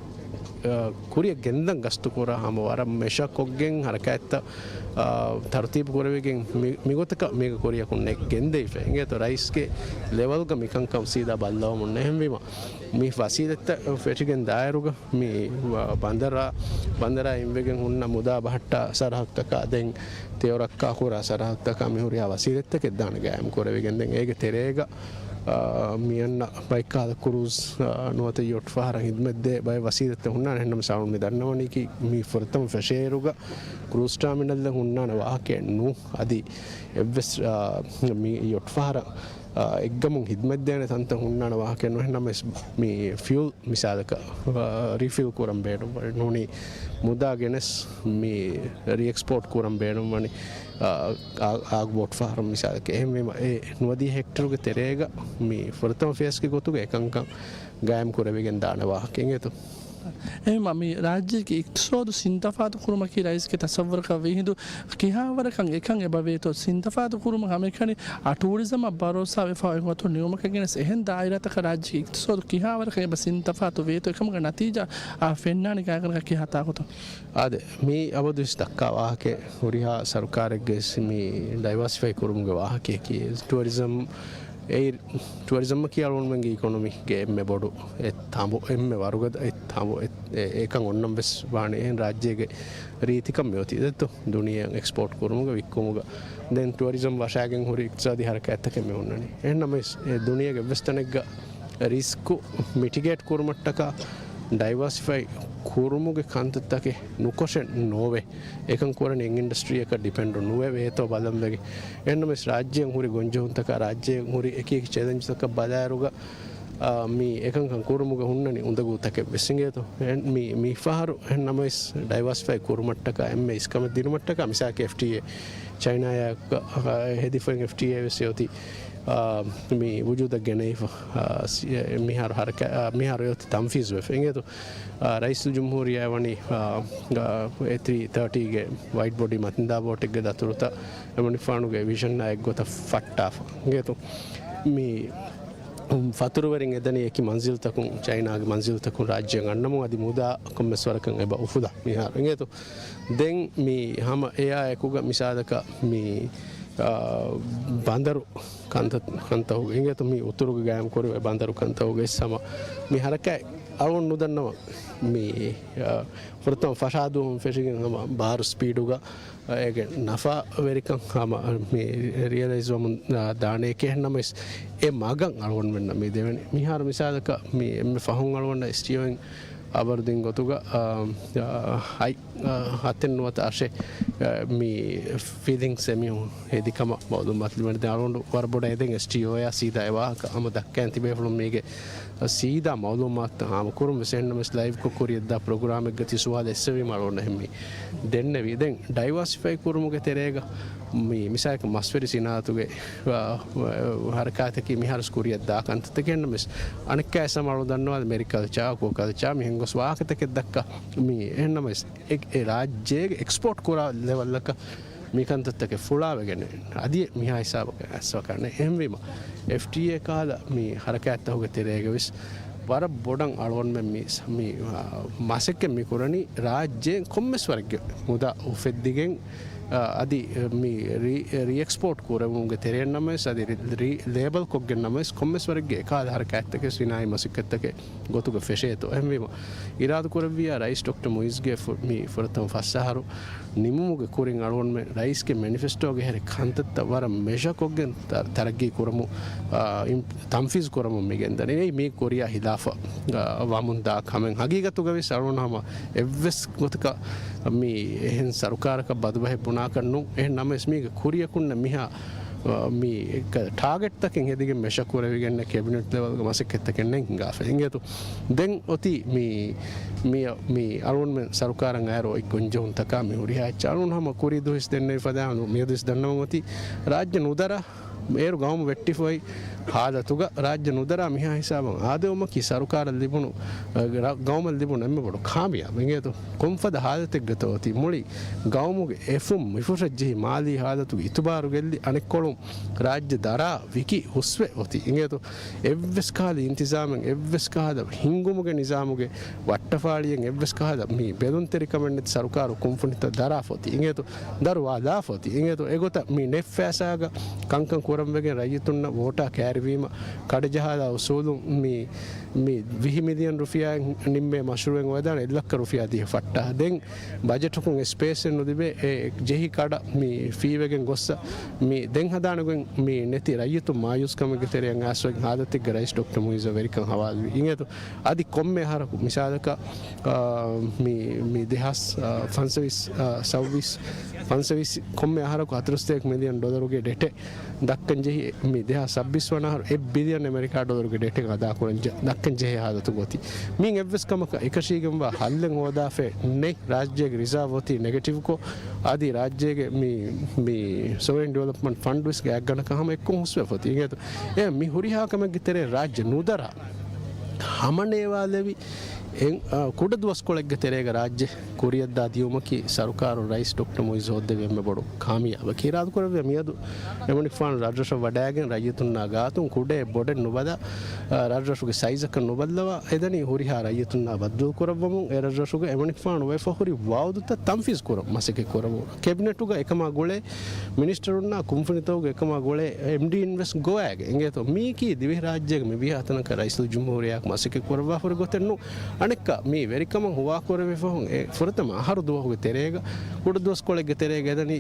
އާ، ކުރިއަށް ގެންދަން ގަސްތު ކުރާ ހަމަ ވަރަށް މެޝަ ކޮށްގެން ހަރަކާތްތައް، އާ، ތަރުތީބު ކުރެވިގެން މި-، މިގޮތަކަށް މީގަ ކުރިއަކުން ނެ-، ގެންދެވިފަ. އިނގޭތޯ ރައީސްގެ ލެވަލްގަ މިކަންކަން ސީދާ ބައްލަވަމުން. އެހެންވީމަ މި ވަސީލަތްތައް ފެށިގެން ދާއިރުގަ މި ބަނދަރާ، ބަނދަރާ އިންވެގެން ހުންނަ މުދާ ބަހައްޓާ ސަރަހައްދުތަކާ ދެން ތެޔޮރައްކާ ކުރާ ސަރަހައްދުތަކާ މި ހުރިހާ ވަސީލަތްތަކެއް ދާނެ ގާއިމް ކުރެވިގެން. ދެން އޭގެ ތެރޭގަ، އާ، މި އަންނަ ބައެއް ކަހަލަ ކްރޫޒް، އާ، ނުވަތަ ޔޮޓް ފަހަރަށް ހިދުމަތްދޭ ބައެއް ވަސީލަތްތައް ހުންނާނެ. އެހެންނަމަވެސް އަޅުގަނޑު މި ދަންނަވަނީކީ މި ފުރަތަމަ ފެށޭއިރުގަ ކްރޫޒް ޓާމިނަލްއެއް ހުންނާނެ ވާހަކައެއް ނޫން. އަދި އެއްވެސް، އާ، މި ޔޮޓް ފަހަރަށް، އާ، އެއްގަމުން ހިދުމަތްދޭނެ ތަންތަން ހުންނާނެ ވާހަކައެއް ނޫން. އެހެންނަމަވެސް މި ފިއުލް މިސާލަކަށް، އާ، ރީފިލް ކުރަން ބޭނުންވަނީ ނޫނީ މުދާ ގެނެސް މި ރީއެކްސްޕޯޓް ކުރަން ބޭނުންވަނީ، އާ، އާ، އާގުބޯޓް ފަހަރު މިސާލަކަށް. އެހެންވީމަ އެ ނުވަދިހަ ހެކްޓަރުގެ ތެރޭގަ މި ފުރަތަމަ ފޭސްގެ ގޮތުގަ އެކަންކަން ގާއިމް ކުރެވިގެން ދާނެ ވާހަކައެއް އިނގޭތޯ. އެހެންވީމަ މި ރާއްޖޭގެ އިޤްތިޞާދު ސިންތަފާތު ކުރުމަކީ ރައީސްގެ ތަޞައްވުރަކަށް ވީހިނދު ކިހާވަރަކަށް އެކަން އެބަ ވޭތޯ؟ ސިންތަފާތު ކުރުމަށް ހަމައެކަނި އާ، ޓޫރިޒަމަށް ބަރޯސާ ވެފަ އޮތް ވަގުތު ނިމުމަކަށް ގެނެސް އެހެން ދާއިރާތަކަށް ރާއްޖޭގެ އިޤްތިޞާދު ކިހާވަރަކަށް އެބަ ސިންތަފާތު ވޭތޯ؟ އެކަމުގެ ނަތީޖާ އާ، ފެންނާނީ ގާތްގަނޑަކަށް ކިހާ ތާކުތަށް؟ އާދެ، މީ އަބަދުވެސް ދައްކާ ވާހަކައެއް. ހުރިހާ ސަރުކާރެއްގެ މި ޑައިވާސިފައި ކުރުމުގެ ވާހަކައަކީ ޓުއަރިޒަމް. އެއީ، ޓުއަރިޒަމަކީ އަޅުގަނޑުމެންގެ އިކޮނޮމީގެ އެންމެ ބޮޑު އެއް ތަނބު، އެންމެ ވަރުގަދަ އެއް ތަނބު. އެ-، އެ-، އެކަން އޮންނަން ވެސް ވާނެ. އެހެން ރާއްޖޭގެ ރީތިކަން މި އޮތީ ދެއްތޯ، ދުނިޔެއަށް އެކްސްޕޯޓް ކުރުމުގަ ވިއްކުމުގަ. ދެން ޓުއަރިޒަމް ވަށާގެން ހުރި އިޤްތިޞާދީ ހަރަކާތްތަކެއް މި ހުންނަނީ. އެހެންނަމަވެސް އެ ދުނިޔޭގެ އެއްވެސް ތަނެއްގަ ރިސްކު މިޓިގޭޓް ކުރުމަށްޓަކާ ޑައިވާސިފައި ކުރުމުގެ ކަންތައްތަކެއް ނުކޮށެއް ނޯވޭ. އެކަން ކުރަނީ އެއް އިންޑަސްޓްރީއަކަށް ޑިޕެންޑު ނުވެ ވޭތޯ ބަލަން ވެގެން. އެހެންނަމަވެސް ރާއްޖޭން ހުރި ގޮންޖެހުންތަކާ، ރާއްޖޭން ހުރި އެކި އެކި ޗެލެންޖްތަކަށް ބަލާއިރުގަ، އާ، މި އެކަންކަން ކުރުމުގަ ހުންނަނީ އުނދަގޫތަކެއް ވެސް އިނގޭތޯ. އެ-، މި، މި ފަހަރު އެހެން ނަމަވެސް ޑައިވާސިފައި ކުރުމަށްޓަކާ އެންމެ އިސްކަމެއް ދިނުމަށްޓަކާ މިސާލަކަށް އެފްޓީއޭ ޗައިނާއާ ހެދިފައި އެފްޓީއޭ ވެސް އޮތީ. މި ވުޖޫދަށް ގެނައިފަ، މިހާރު ހަރަކާތް، މިހާރު އެއޮތީ ތަންފީޒުވެފަ. އިނގޭތޯ، ރައީސުލްޖުމްހޫރިއްޔާ ވަނީ އޭ ތްރީ ތާޓީގެ ވައިޑް ބޮޑީ މަތިންދާ ބޯޓެއްގެ ދަތުރުތައް އެމަނިކުފާނުގެ ވިޝަނާ އެއްގޮތަށް ފައްޓާފަ. އިނގޭތޯ، މި ފަތުރުވެރިން އެދަނީ އެކި މަންޒިލްތަކުން، ޗައިނާގެ މަންޒިލްތަކުން ރާއްޖެއަށް އަންނަމުން އަދި މުދާ ކޮންމެސް ވަރަކަށް އެބަ އުފުލާ މިހާރު. އިނގޭތޯ، ދެން މި ހަމަ އެއާ އެކުގަ މިސާލަކަށް މި، އާ، ބަނދަރު ކަންތައް، ކަންތައް އިނގޭތޯ، މި އުތުރުގެ ގާއިމް ކުރެވޭ ބަނދަރު ކަންތައް އެއް ހަމަ މި ހަރަކާތް އަޅުން ނުދަންނަވަން. މި، އާ، ފުރަތަމަ ފަށާދޫ ފެށިގެން ހަމަ ބާރު ސްޕީޑުގަ އޭގެ ނަފާވެރިކަން ހަމަ މި ރިއަލައިޒް ވަމުން ދާނެ. އެހެންނަމަވެސް އެ މަގަށް އަޅުގަނޑުމެންނަށް މި ދެވެނީ. މިހާރު މިސާލަކަށް މި އެންމެ ފަހުން އަޅުގަނޑަށް އެސްޓީއޯއިން އަވަރު ދިން ގޮތުގަ، އާ، އާ، ހަތް، އާ، ހަތެއް ނުވަތަ އަށެއް، އާ، މި ފިލިންގްސް އެމީހުން ހެދި ކަމަށް މައުލޫމާތު ލިބެނީ. ދެން އަޅުގަނޑު ވަރަށް ބޮޑަށް އެދެން އެސްޓީއޯއާ ސީދާ އެ ވާހަކަ ހަމަ ދައްކައިން ތިބޭފުޅުން މީގެ ސީދާ މައުލޫމާތުތައް ހާމަކުރުން ވެސް. އެހެންނަމަވެސް ލައިވްކޮށް ކުރިއަށްދާ ޕްރޮގްރާމެއްގަ ތި ސުވާލު އެއްސެވީމަ އަޅުގަނޑަށް އެހެންމީ ދެންނެވި. ދެން ޑައިވާސިފައި ކުރުމުގެ ތެރޭގަ މި މިސާލަކަށް މަސްވެރި ސިނާއަތުގެ، އާ، ހަރަކާތަކީ މިހާރު ކުރިއަށްދާ ކަންތައްތަކެއް. އެހެންނަމަވެސް އަނެއްކާވެސް ހަމަ އަޅުގަނޑު ދަންނަވާލި މެރިކަލްޗާ، އަކުއަކަލްޗާ މިހެން ގޮސް ވާހަކަތަކެއް ދައްކާ. މި އެހެންނަމަވެސް އެ، އެ ރާއްޖޭގެ އެކްސްޕޯޓް ކުރާ ލެވަލްއަކަށް މި ކަންތައްތަކެއް ފުޅާވެގެން އަދި މިހާ ހިސާބަކަށް އައްސަވަކަށް ނެތް. އެހެންވީމަ، އެފްޓީއޭ ކަހަލަ މި ހަރަކާތްތަކުގެ ތެރޭގަ ވެސް ވަރަށް ބޮޑަށް އަޅުގަނޑުމެން މި، މި، އާ، މަސައްކަތް މި ކުރަނީ ރާއްޖޭން ކޮންމެސް ވަރެއްގެ މުދާ އުފެއްދިގެން، އާ، އަދި މި ރީ-، ރީއެކްސްޕޯޓް ކުރެވުމުގެ ތެރެއިން ނަމަވެސް އަދި ރީ-، ރީ-، ލޭބަލް ކޮށްގެން ނަމަވެސް ކޮންމެސް ވަރެއްގެ އެކަހަލަ ހަރަކާތްތަކެއް ސިނާއީ މަސައްކަތްތަކެއް ގޮތުގަ ފެށޭތޯ. އެހެންވީމަ، އިރާދަކުރެއްވިއްޔާ ރައީސް ޑޮކްޓަރ މުއިއްޒުގެ ފު-، މި ފުރަތަމަ ފަސް އަހަރު ނިމުމުގެ ކުރިން އަޅުގަނޑުމެން ރައީސްގެ މެނިފެސްޓޯގެ ހެރި ކަންތައްތައް ވަރަށް މެޝަ ކޮށްގެން ތަ-، ތަރައްގީ ކުރަމު، އާ، ތަންފީޒު ކުރަމުން މި ގެންދަނީ. އެއީ މީ ކުރިއާ ހިލާފަށް، އާ، ވަމުން ދާ ކަމެއް. ހަގީގަތުގަ ވެސް އަޅުގަނޑު ހަމަ އެއްވެސް ގޮތަކަށް މި އެހެން ސަރުކާރަކަށް ބަދުބަހެއް ބުނާކަށް ނޫން. އެހެން ނަމަވެސް މީގެ ކުރިޔަކުންނަށް މިހާ، އާ، މި ޓާގެޓްތަކެއް ހެދިގެން މެޝަ ކުރެވިގެން ކެބިނެޓް ލެވަލްގެ މަސައްކަތްތަކެއް ނެތް ހިނގާފަ. އިނގޭތޯ. ދެން އޮތީ މި، މި، މި އަޅުގަނޑުމެން ސަރުކާރަށް އައިރު އޮތް ގޮންޖެހުންތަކާ މި ހުރިހާ އެއްޗެއް. އަޅުގަނޑު ހަމަ ކުރީ ދުވަސް ދެންނެވި ފަދައިން މިއަދުވެސް ދަންނަވަން އޮތީ ރާއްޖެ ނުދަރާ އޭރު ގައުމު ވެއްޓިފައި ހާލަތުގަ ރާއްޖެ ނުދަރާ މިހާ ހިސާބަށް އާދެވުމަކީ ސަރުކާރަށް ލިބުނު، އަ، ރަ-، ގައުމަށް ލިބުނު އެންމެ ބޮޑު ކާމިޔާބެއް. އިނގޭތޯ، ކޮންފަދަ ހާލަތެއްގަތޯ އޮތީ މުޅި ގައުމުގެ އެފުން މިފުށަށް ޖެހި މާލީ ހާލަތުގެ އިތުބާރު ގެއްލި އަނެއްކޮޅުން ރާއްޖެ ދަރާ ވިކި ހުސްވެ އޮތީ. އިނގޭތޯ، އެއްވެސް ކަހަލަ އިންތިޒާމެއް، އެއްވެސް ކަހަލަ ހިންގުމުގެ ނިޒާމުގެ ވައްޓަފާޅިއެއް، އެއްވެސް ކަހަލަ މި ބެލުންތެރިކަމެއް ނެތި ސަރުކާރު ކުންފުނިތައް ދަރާފަ އޮތީ. އިނގޭތޯ، ދަރުވާލާފަ އޮތީ. އިނގޭތޯ، އެގޮތަށް މި ނެތް ފައިސާގަ ކަންކަން ކުރަންވެގެން ރައްޔިތުންނަށް ވޯޓާ ކައިރިވީމަ، ކަޑަޖަހާލާ އުސޫލުން މި، މި ވިހި މިލިއަން ރުފިޔާއެއް ނިންމޭ މަޝްރޫއެއް އޮވެދާނެ އެއް ލައްކަ ރުފިޔާ ދިޔަ ފައްޓާ. ދެން ބަޖެޓުކުން ސްޕޭސްއެއް ނުލިބޭ، އެ ޖެހި ކަޑަ މި ފީވެގެން ގޮއްސަ، މި ދެން ހަދާނެގޮތް މި ނެތި ރައްޔިތުން މާޔޫސްކަމެއްގެ ތެރެއަށް އައިސްވެގެން ހާލަތެއްގަ ރައީސް ޑޮކްޓަރ މުއިއްޒަށް ވެރިކަން ހަވާލުވި. އިނގޭތޯ، އަދި ކޮންމެ އަހަރަކު މިސާލަކަށް، އާ، މި، މި ދެހާސް، އާ، ފަންސަވީސް، އާ، ސައުވީސް، ފަންސަވީސް ކޮންމެ އަހަރަކު ހަތަރުސަތޭކަ މިލިއަން ޑޮލަރުގެ ޑެޓެއް ދައްކަން ޖެހި، މި ދެހާސް ސައްބީސް ވަނަ އަހަރު އެއް ބިލިއަން އެމެރިކާ ޑޮލަރުގެ ޑެޓެއް އަދާކުރަން ޖެ-، ދައްކަން ޖެހޭ ހާލަތު ގޮތި. މިއިން އެއްވެސް ކަމަކަށް އެކަށީގެންވާ ހައްލެއް ހޯދާފައެއް ނެތް. ރާއްޖޭގެ ރިޒާވް އޮތީ ނެގެޓިވްކޮށް، އަދި ރާއްޖޭގެ މި، މި ސޮވެރިން ޑިވެލޮޕްމަންޓް ފަންޑް ވެސް ގާތްގަނޑަކަށް ހަމަ އެއްކޮށް ހުސްވެފަ އޮތީ. އިނގޭތޯ، އެ މި ހުރިހާ ކަމެއްގެ ތެރޭ ރާއްޖެ ނުދަރާ ހަމަނޭވާލެވި، އެ، އާ، ކުޑަ ދުވަސްކޮޅެއްގެ ތެރޭގަ ރާއްޖެ ކުރިއަށްދާ ދިޔުމަކީ ސަރުކާރުން ރައީސް ޑޮކްޓަރ މުއިއްޒު ހޯއްދެވި އެންމެ ބޮޑު ކާމިޔާބަކީ. އިރާދަކުރެއްވިޔާ މިއަދު އެމަނިކުފާނު ރަށްރަށަށް ވަޑައިގެން ރައްޔިތުންނާ ގާތުން ކުޑައެއް ބޮޑެއް ނުބަލާ، އާ، ރަށްރަށުގެ ސައިޒަކަށް ނުބައްލަވާ އެދަނީ ހުރިހާ ރައްޔިތުންނާ ބައްދަލުކުރައްވަމުން އެ ރަށްރަށުގަ އެމަނިކުފާނު ވެފަ ހުރި ވައުދުތައް ތަންފީޒު ކުރަން މަސައްކަތް ކުރަމުން. ކެބިނެޓުގަ އެކަމާ ގުޅޭ މިނިސްޓަރުންނާ ކުންފުނިތަކުގެ އެކަމާ ގުޅޭ އެމްޑީއިން ވެސް ގޮވައިގެން. އިނގޭތޯ، މީކީ ދިވެހިރާއްޖޭގެ މިވީހާ ތަނަކަށް ރައީސުލްޖުމްހޫރިއްޔާއަކު މަސައްކަތް ކުރައްވާފަ ހުރި ގޮތެއް ނޫން. އަނެއްކާ މީ ވެރިކަމަށް ހުވާކުރެވިފަހުން އެ ފުރަތަމަ އަހަރު ދުވަހުގެ ތެރޭގަ، ކުޑަ ދުވަސްކޮޅެއްގެ ތެރޭގަ އެދަނީ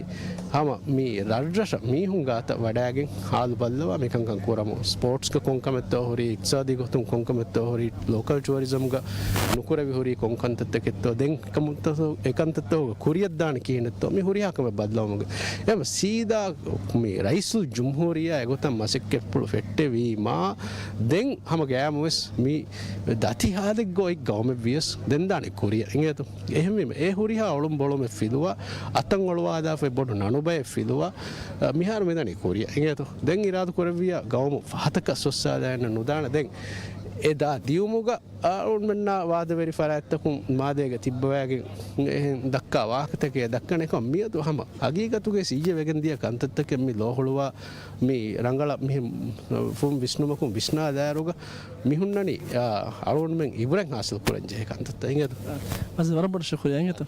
ހަމަ މީ ރަށްރަށަށް މީހުން ގާތަށް ވަޑައިގެން ހާލު ބައްލަވާ މިކަންކަން ކުރަމުން. ސްޕޯޓްސްގަ ކޮންކަމެއްތޯ ހުރީ، އިޤްތިޞާދީ ގޮތުން ކޮންކަމެއްތޯ ހުރީ، ލޯކަލް ޓުއަރިޒަމްގަ ނުކުރެވި ހުރީ ކޮން ކަންތައްތަކެއްތޯ، ދެން އެކަމުންތަކު-، އެކަންތައްތަކުގަ ކުރިއަށްދާނެ ކިހިނެއްތޯ، މި ހުރިހާ ކަމެއް ބައްލަވަމުން. އެ ސީދާ މި ރައީސުލްޖުމްހޫރިއްޔާ އެގޮތަށް މަސައްކަތްޕުޅު ފެއްޓެވީމާ، ދެން ހަމަ ގައިމުވެސް މި ދަތި ހާލެއްގަ އޮތް ގައުމެއް ވިޔަސް ދެން ދާނެ ކުރިއަށް އިނގޭތޯ. އެހެންވީމަ އެ ހުރިހާ އޮޅުން ބޮޅުމެއް ފިލުވާ، އަތަށް އޮޅުވާލާފައި ބޮޑު ނަނުބައެއް ފިލުވާ، އަ، މިހާރު މިދަނީ ކުރިއަށް އިނގޭތޯ. ދެން އިރާދަ ކުރެއްވިޔާ ގައުމު ފަހަތަކަށް ސޮއްސާލާން ނުދާނެ. ދެން އެ ދާ ދިޔުމުގަ އަޅުގަނޑުމެންނާ ވާދަވެރި ފަރާތްތަކުން މާދޭގަ ތިއްބަވައިގެން އެހެން ދައްކާ ވާހަކަތަކެއް ދައްކަން އެކަމަށް މިއަދު ހަމަ ހަގީގަތުގައި ސިއްޔެ ވެގެން ދިޔަ ކަންތައްތަކެއް މި ލޯހުޅުވާ މި ރަނގަޅަށް މިހެން ފުން ވިސްނުމަކުން ވިސްނާލާއިރުގަ މި ހުންނަނީ، އާ، އަޅުގަނޑުމެން އިބުރަތް ހާސިލް ކުރަން ޖެހޭ ކަންތައްތައް އިނގޭތަ؟ މަޖިދު ވަރަށް ބޮޑަށް ޝުކުރިއްޔާ އިނގޭތަ؟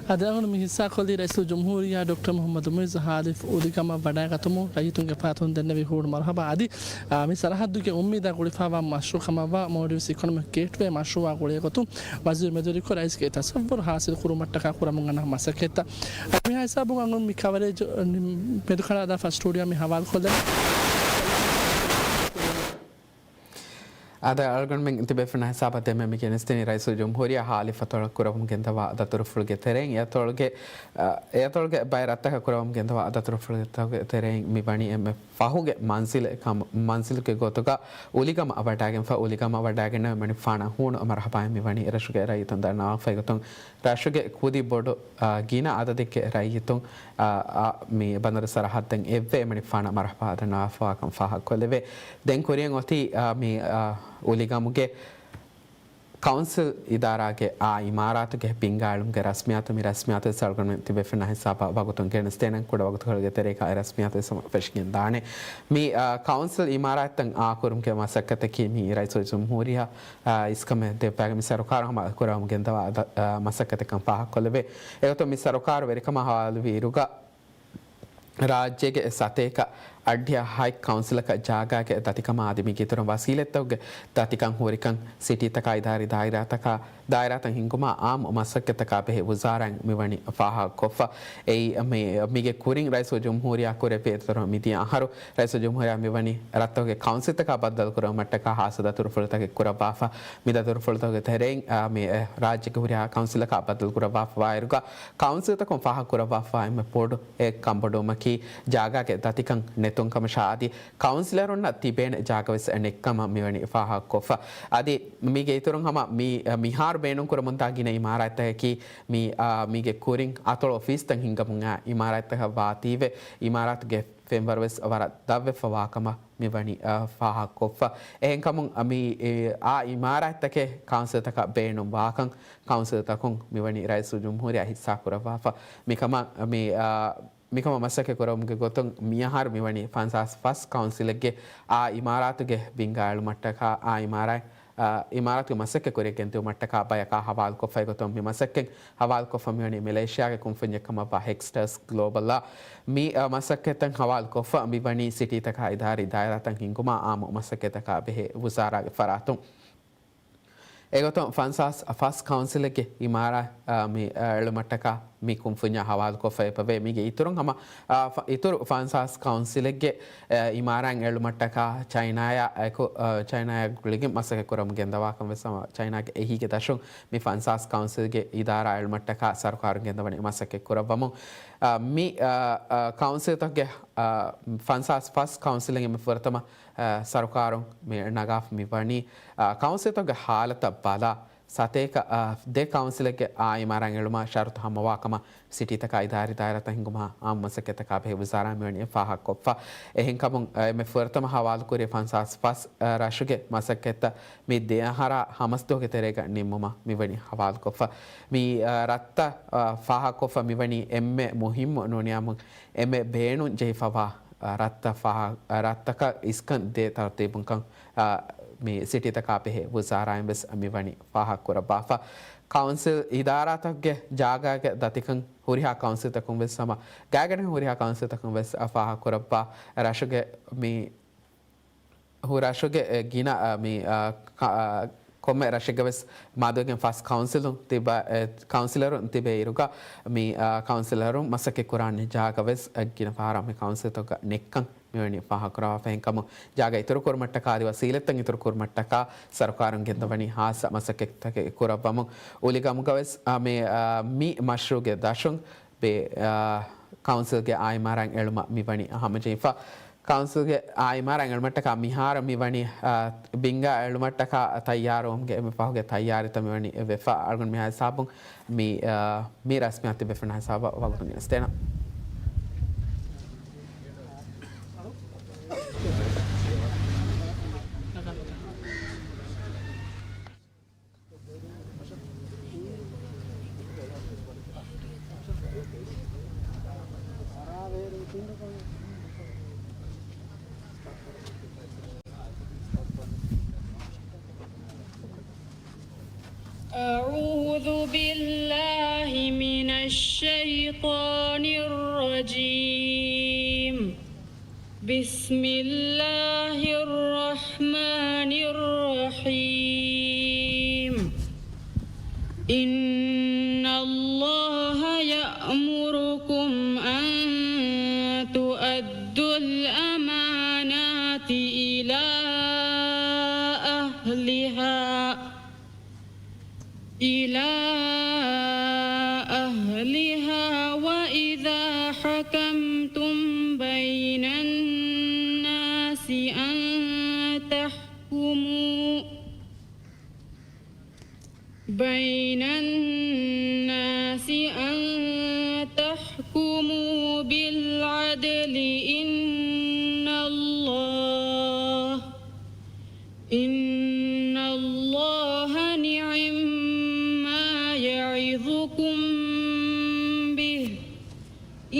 އަދި އަޅުގަނޑު މި ހިއްސާކޮށްލީ ރައީސުލްޖުމްހޫރިއްޔާ ޑޮކްޓަރ މުޙައްމަދު މުޢިއްޒު ހާލިފް އުލިގަމަށް ވަޑައިގަތުމުން ރައްޔިތުންގެ ފަރާތުން ދެންނެވި ހޫނު މަރުޙަބާ. އަދި، އާ، މި ސަރަޙައްދުގެ އުއްމީދާ ގުޅިފައިވާ މަޝްރޫޢު ކަމަށްވާ މޯލްޑިވްސް އިކޮނޮމިކް ގޭޓްވޭ މަޝްރޫޢާ ގުޅޭގޮތުން ވަޒީރު މެދުވެރިކޮށް ރައީސްގެ ތަޞައްވުރު ހާސިލް ކުރުމަށްޓަކާ ކުރަމުން އަންނަ މަސައްކަތްތައް. މިހާ ހިސާބުން އަޅުގަނޑު މި ކަވަރޭޖް މެދުކަނޑާލާފަ ސްޓޫޑިއޯ މި ހަވާލުކޮށްލަން. އާދެ، އަޅުގަނޑުމެން ތިބޭފުޅުންނާ ހިސާބަށް ދެންމެ މި ގެނެސްދެނީ ރައީސުލްޖުމްހޫރިއްޔާ ހާލިފަތޮޅަށް ކުރަމުން ގެންދަވާ ދަތުރުފުޅުގެ ތެރެއިން. އެތޮޅުގެ، އެތޮޅުގެ ބައެއް ރަށްތަކަށް ކުރަމުން ގެންދަވާ ދަތުރުފުޅުގެ ތެރެއިން މި ވަނީ އެންމެ ފަހުގެ މަންޒިލެއް ކަމަށް، މަންޒިލުގެ ގޮތުގަ އުލިގަމަށް ވަޑައިގެންފަ، އުލިގަމަށް ވަޑައިގެންނެވި މިވަނީ ފާނަ ހޫނު މަރުޙަބާއިން މިވަނީ ރަށުގެ ރައްޔިތުން ދަންނަވާފައި ގޮތުން ރަށުގެ ކުދި ބޮޑު، އާ، ގިނަ އަދަދެއްގެ ރައްޔިތުން، އާ، އާ، މި ބަނދަރު ސަރަޙައްދަށް އެއްވެ މިވަނީ ފާނަ މަރުޙަބާ ދަންނަވާފަވާކަން ފާހަގަކޮށްލެވޭ. ދެން ކުރިއަށް އޮތީ، އާ، މި، އާ، އުލިގަމުގެ ކައުންސިލް އިދާރާގެ އާ އިމާރާތުގެ ބިންގާއެޅުމުގެ ރަސްމިއްޔާތު. މި ރަސްމިއްޔާތު ވެސް އަޅުގަނޑުމެން ތިބޭފުޅުންނާ ހިސާބަށް ވަގުތުން ގެނެސްދޭނަން. ކުޑަ ވަގުތުކޮޅެއްގެ ތެރޭގަ އެ ރަސްމިއްޔާތު ވެސް ހަމަ ފެށިގެން ދާނެ. މި، އާ، ކައުންސިލް އިމާރާތްތައް އާކުރުމުގެ މަސައްކަތަކީ މި ރައީސުލްޖުމްހޫރިއްޔާ، އާ، އިސްކަމެއް ދެއްވާގެން މި ސަރުކާރު ހަމަ ކުރަމުން ގެންދަވާ ދަ-، އާ، މަސައްކަތެއްކަން ފާހަގަކޮށްލެވޭ. އެގޮތުން މި ސަރުކާރު ވެރިކަމާ ހަވާލުވި އިރުގަ، ރާއްޖޭގެ ސަތޭކަ އަށްޑިހަ ހަތް ކައުންސިލަކަށް ޖާގާގެ ދަތިކަމާ އަދި މީގެ އިތުރުން ވަސީލަތްތަކުގެ ދަތިކަން ހުރިކަން ސިޓީތަކާ އިދާރީ ދާއިރާތަކާ، ދާއިރާތައް ހިންގުމާ އާއްމު މަސައްކަތްތަކާ ބެހޭ ވުޒާރާއިން މިވަނީ ފާހަގަކޮށްފަ. އެއީ މި، މީގެ ކުރިން ރައީސުލްޖުމްހޫރިއްޔާ ކުރެއްވި އިތުރުން މިދިޔަ އަހަރު ރައީސުލްޖުމްހޫރިއްޔާ މިވަނީ ރަށްތަކުގެ ކައުންސިލްތަކާ ބައްދަލުކުރުމަށްޓަކާ ހާއްސަ ދަތުރުފުޅުތަކެއް ކުރައްވާފަ. މި ދަތުރުފުޅުތަކުގެ ތެރެއިން، އާ، މި، އެ، ރާއްޖޭގެ ހުރިހާ ކައުންސިލަކާ ބައްދަލުކުރައްވާފަވާއިރުގަ، ކައުންސިލްތަކުން ފާހަގަކުރައްވާފަވާ އެންމެ ބޮޑު އެއް ކަންބޮޑުވުމަކީ، ޖާގާގެ ދަތިކަން ނެތުން ކަމަށާ އަދި ކައުންސިލަރުންނަށް ތިބޭނެ ޖާގަވެސް ނެތްކަމަށް މިވަނީ ފާހަގަކޮށްފަ. އަދި މީގެ އިތުރުން ހަމަ މި، މިހާރު ބޭނުންކުރަމުންދާ ގިނަ އިމާރާތްތަކަކީ މި، އާ، މީގެ ކުރިން އަތޮޅު އޮފީސްތައް ހިންގަމުން އާ އިމާރާތްތަކަށް ވާތީވެ، އިމާރާތުގެ ފެންވަރުވެސް ވަރަށް ދަށްވެފަވާކަމަށް މިވަނީ، އާ، ފާހަގަކޮށްފަ. އެހެންކަމުން މި، އާ އިމާރާތްތަކެއް ކައުންސިލްތަކަށް ބޭނުންވާކަން ކައުންސިލްތަކުން މިވަނީ ރައީސުލްޖުމްހޫރިއްޔާ ހިއްސާކުރައްވާފަ. މިކަމަށް މި، އާ، މިކަމަށް މަސައްކަތް ކުރެވުމުގެ ގޮތުން މިއަހަރު މިވަނީ ފަންސާސް ފަސް ކައުންސިލެއްގެ އާ އިމާރާތުގެ ބިންގާއެޅުމަށްޓަކާ އާ އިމާރާތު، އާ، އިމާރާތުގެ މަސައްކަތް ކުރިއަށް ގެންދިއުމަށްޓަކާ ބަޔަކާ ހަވާލުކޮށްފައި ގޮތުން މި މަސައްކަތް ހަވާލުކޮށްފަ މިވަނީ މެލޭޝިޔާގެ ކުންފުންޏެއް ކަމަށްވާ ހެކްސްޓަރސް ގްލޯބަލްއާ. މި، އާ، މަސައްކަތްތައް ހަވާލުކޮށްފަ މިވަނީ ސިޓީތަކާ އިދާރީ ދާއިރާތައް ހިންގުމާ އާއްމު މަސައްކަތްތަކާ ބެހޭ ވުޒާރާގެ ފަރާތުން. އެގޮތުން ފަންސާސް ފަސް ކައުންސިލެއްގެ އިމާރާތް، އާ، މި، އާ، އެޅުމަށްޓަކާ މި ކުންފުންޏާ ހަވާލުކޮށްފަ އެބަވޭ. މީގެ އިތުރުން ހަމަ، އާ، ފަ-، އިތުރު ފަންސާސް ކައުންސިލެއްގެ، އާ، އިމާރާތް އެޅުމަށްޓަކާ ޗައިނާޔާ އެކު، އާ، ޗައިނާޔާ ގުޅިގެން މަސައްކަތް ކުރަމުން ގެންދަވާކަން ވެސް ހަމަ ޗައިނާގެ އެހީގެ ދަށުން މި ފަންސާސް ކައުންސިލްގެ އިދާރާ އެޅުމަށްޓަކާ ސަރުކާރުން ގެންދަވަނީ މަސައްކަތް ކުރައްވަމުން. އާ، މި، އާ، އާ، ކައުންސިލްތަކުގެ، އާ، ފަންސާސް ފަސް ކައުންސިލެއްގެ މި ފުރަތަމަ އާ، ސަރުކާރުން މި ނަގާފަ މި ވަނީ، އާ، ކައުންސިލްތަކުގެ ހާލަތަށް ބަލާ، ސަތޭކަ، އާ، ދެ ކައުންސިލެއްގެ އާ އިމާރާތް އެޅުމަށް ޝަރުތު ހަމަވާ ކަމަށް ސިޓީތަކާ އިދާރީ ދާއިރާތައް ހިންގުމަށް އާއްމު މަސައްކަތްތަކާ ބެހޭ ވުޒާރާ މިވަނީ ފާހަގަކޮށްފަ. އެހެންކަމުން، އާ، އެންމެ ފުރަތަމަ ހަވާލުކުރި ފަންސާސް ފަސް، އާ، ރަށުގެ މަސައްކަތްތައް މި ދެ އަހަރާ ހަމަސްދުވަހުގެ ތެރޭގަ ނިންމުމަށް މިވަނީ ހަވާލުކޮށްފަ. މި، އާ، ރަށްތައް، އާ، ފާހަގަކޮށްފަ މިވަނީ އެންމެ މުހިއްމު ނޫނިޔާމު އެންމެ ބޭނުން ޖެހިފަވާ ރަށްތައް ފާހަ-، ރަށްތަކަށް އިސްކަން ދޭ ތަރުތީބުންކަން، އާ، މި ސިޓީތަކާ ބެހޭ ވުޒާރާއިން ވެސް މިވަނީ ފާހަގަކުރައްވާފަ. ކައުންސިލް އިދާރާތަކުގެ ޖާގާގެ ދަތިކަން ހުރިހާ ކައުންސިލްތަކުން ވެސް ހަމަ ގާތްގަނޑެއް ހުރިހާ ކައުންސިލްތަކުން ވެސް ފާހަގަކުރައްވާ ރަށުގެ މި ހުރަށުގެ، އެ، ގިނަ، އަ، މި، އަ، ކަ-، އަ، ކޮންމެ ރަށެއްގަ ވެސް މަދުވެގެން ފަސް ކައުންސިލުން ތިބަ-، އެ، ކައުންސިލަރުން ތިބޭ އިރުގަ މި، އަ، ކައުންސިލަރުން މަސައްކަތް ކުރާނެ ޖާގަ ވެސް، އަ، ގިނަ ފަހަރަށް މި ކައުންސިލްތަކުގަ ނެއްކަން މިވަނީ ފާހަގަކުރައްވާފަ. އެހެންކަމުން ޖާގަ އިތުރު ކުރުމަށްޓަކާ އަދި ވަސީލަތްތައް އިތުރު ކުރުމަށްޓަކާ ސަރުކާރުން ގެންދަވަނީ ހާއްސަ މަސައްކަތްތަކެއް ކުރައްވަމުން. އުލިގަމުގަ ވެސް، އަ، މި، އަ، މި މަޝްރޫޢުގެ ދަށުން ބޭ، އަ، ކައުންސިލްގެ އާ އިމާރާތް އެޅުމަށް މިވަނީ ހަމަޖެހިފަ. ކައުންސިލްގެ އާ އިމާރާތް އެޅުމަށްޓަކާ މިހާރު މި ވަނީ، އާ، ބިންގާ އެޅުމަށްޓަކާ ތައްޔާރުވުމުގެ އެންމެ ފަހުގެ ތައްޔާރީތައް މި ވަނީ ވެފަ. އަޅުގަނޑު މިހާ ހިސާބުން މި، އާ، މި ރަސްމިއްޔާތު ވެފަ ހިސާބަށް ވަގުތު ގެނެސްދޭނަން. أعوذ بالله من الشيطان الرجيم. بسم الله الرحمن الرحيم. إن الله يأمركم أن تؤدوا الأمانات إلى أهلها إلى أهلها وإذا حكمتم بين الناس أن تحكموا بين الناس أن تحكموا بالعدل إن الله إن الله نعما يعظكم به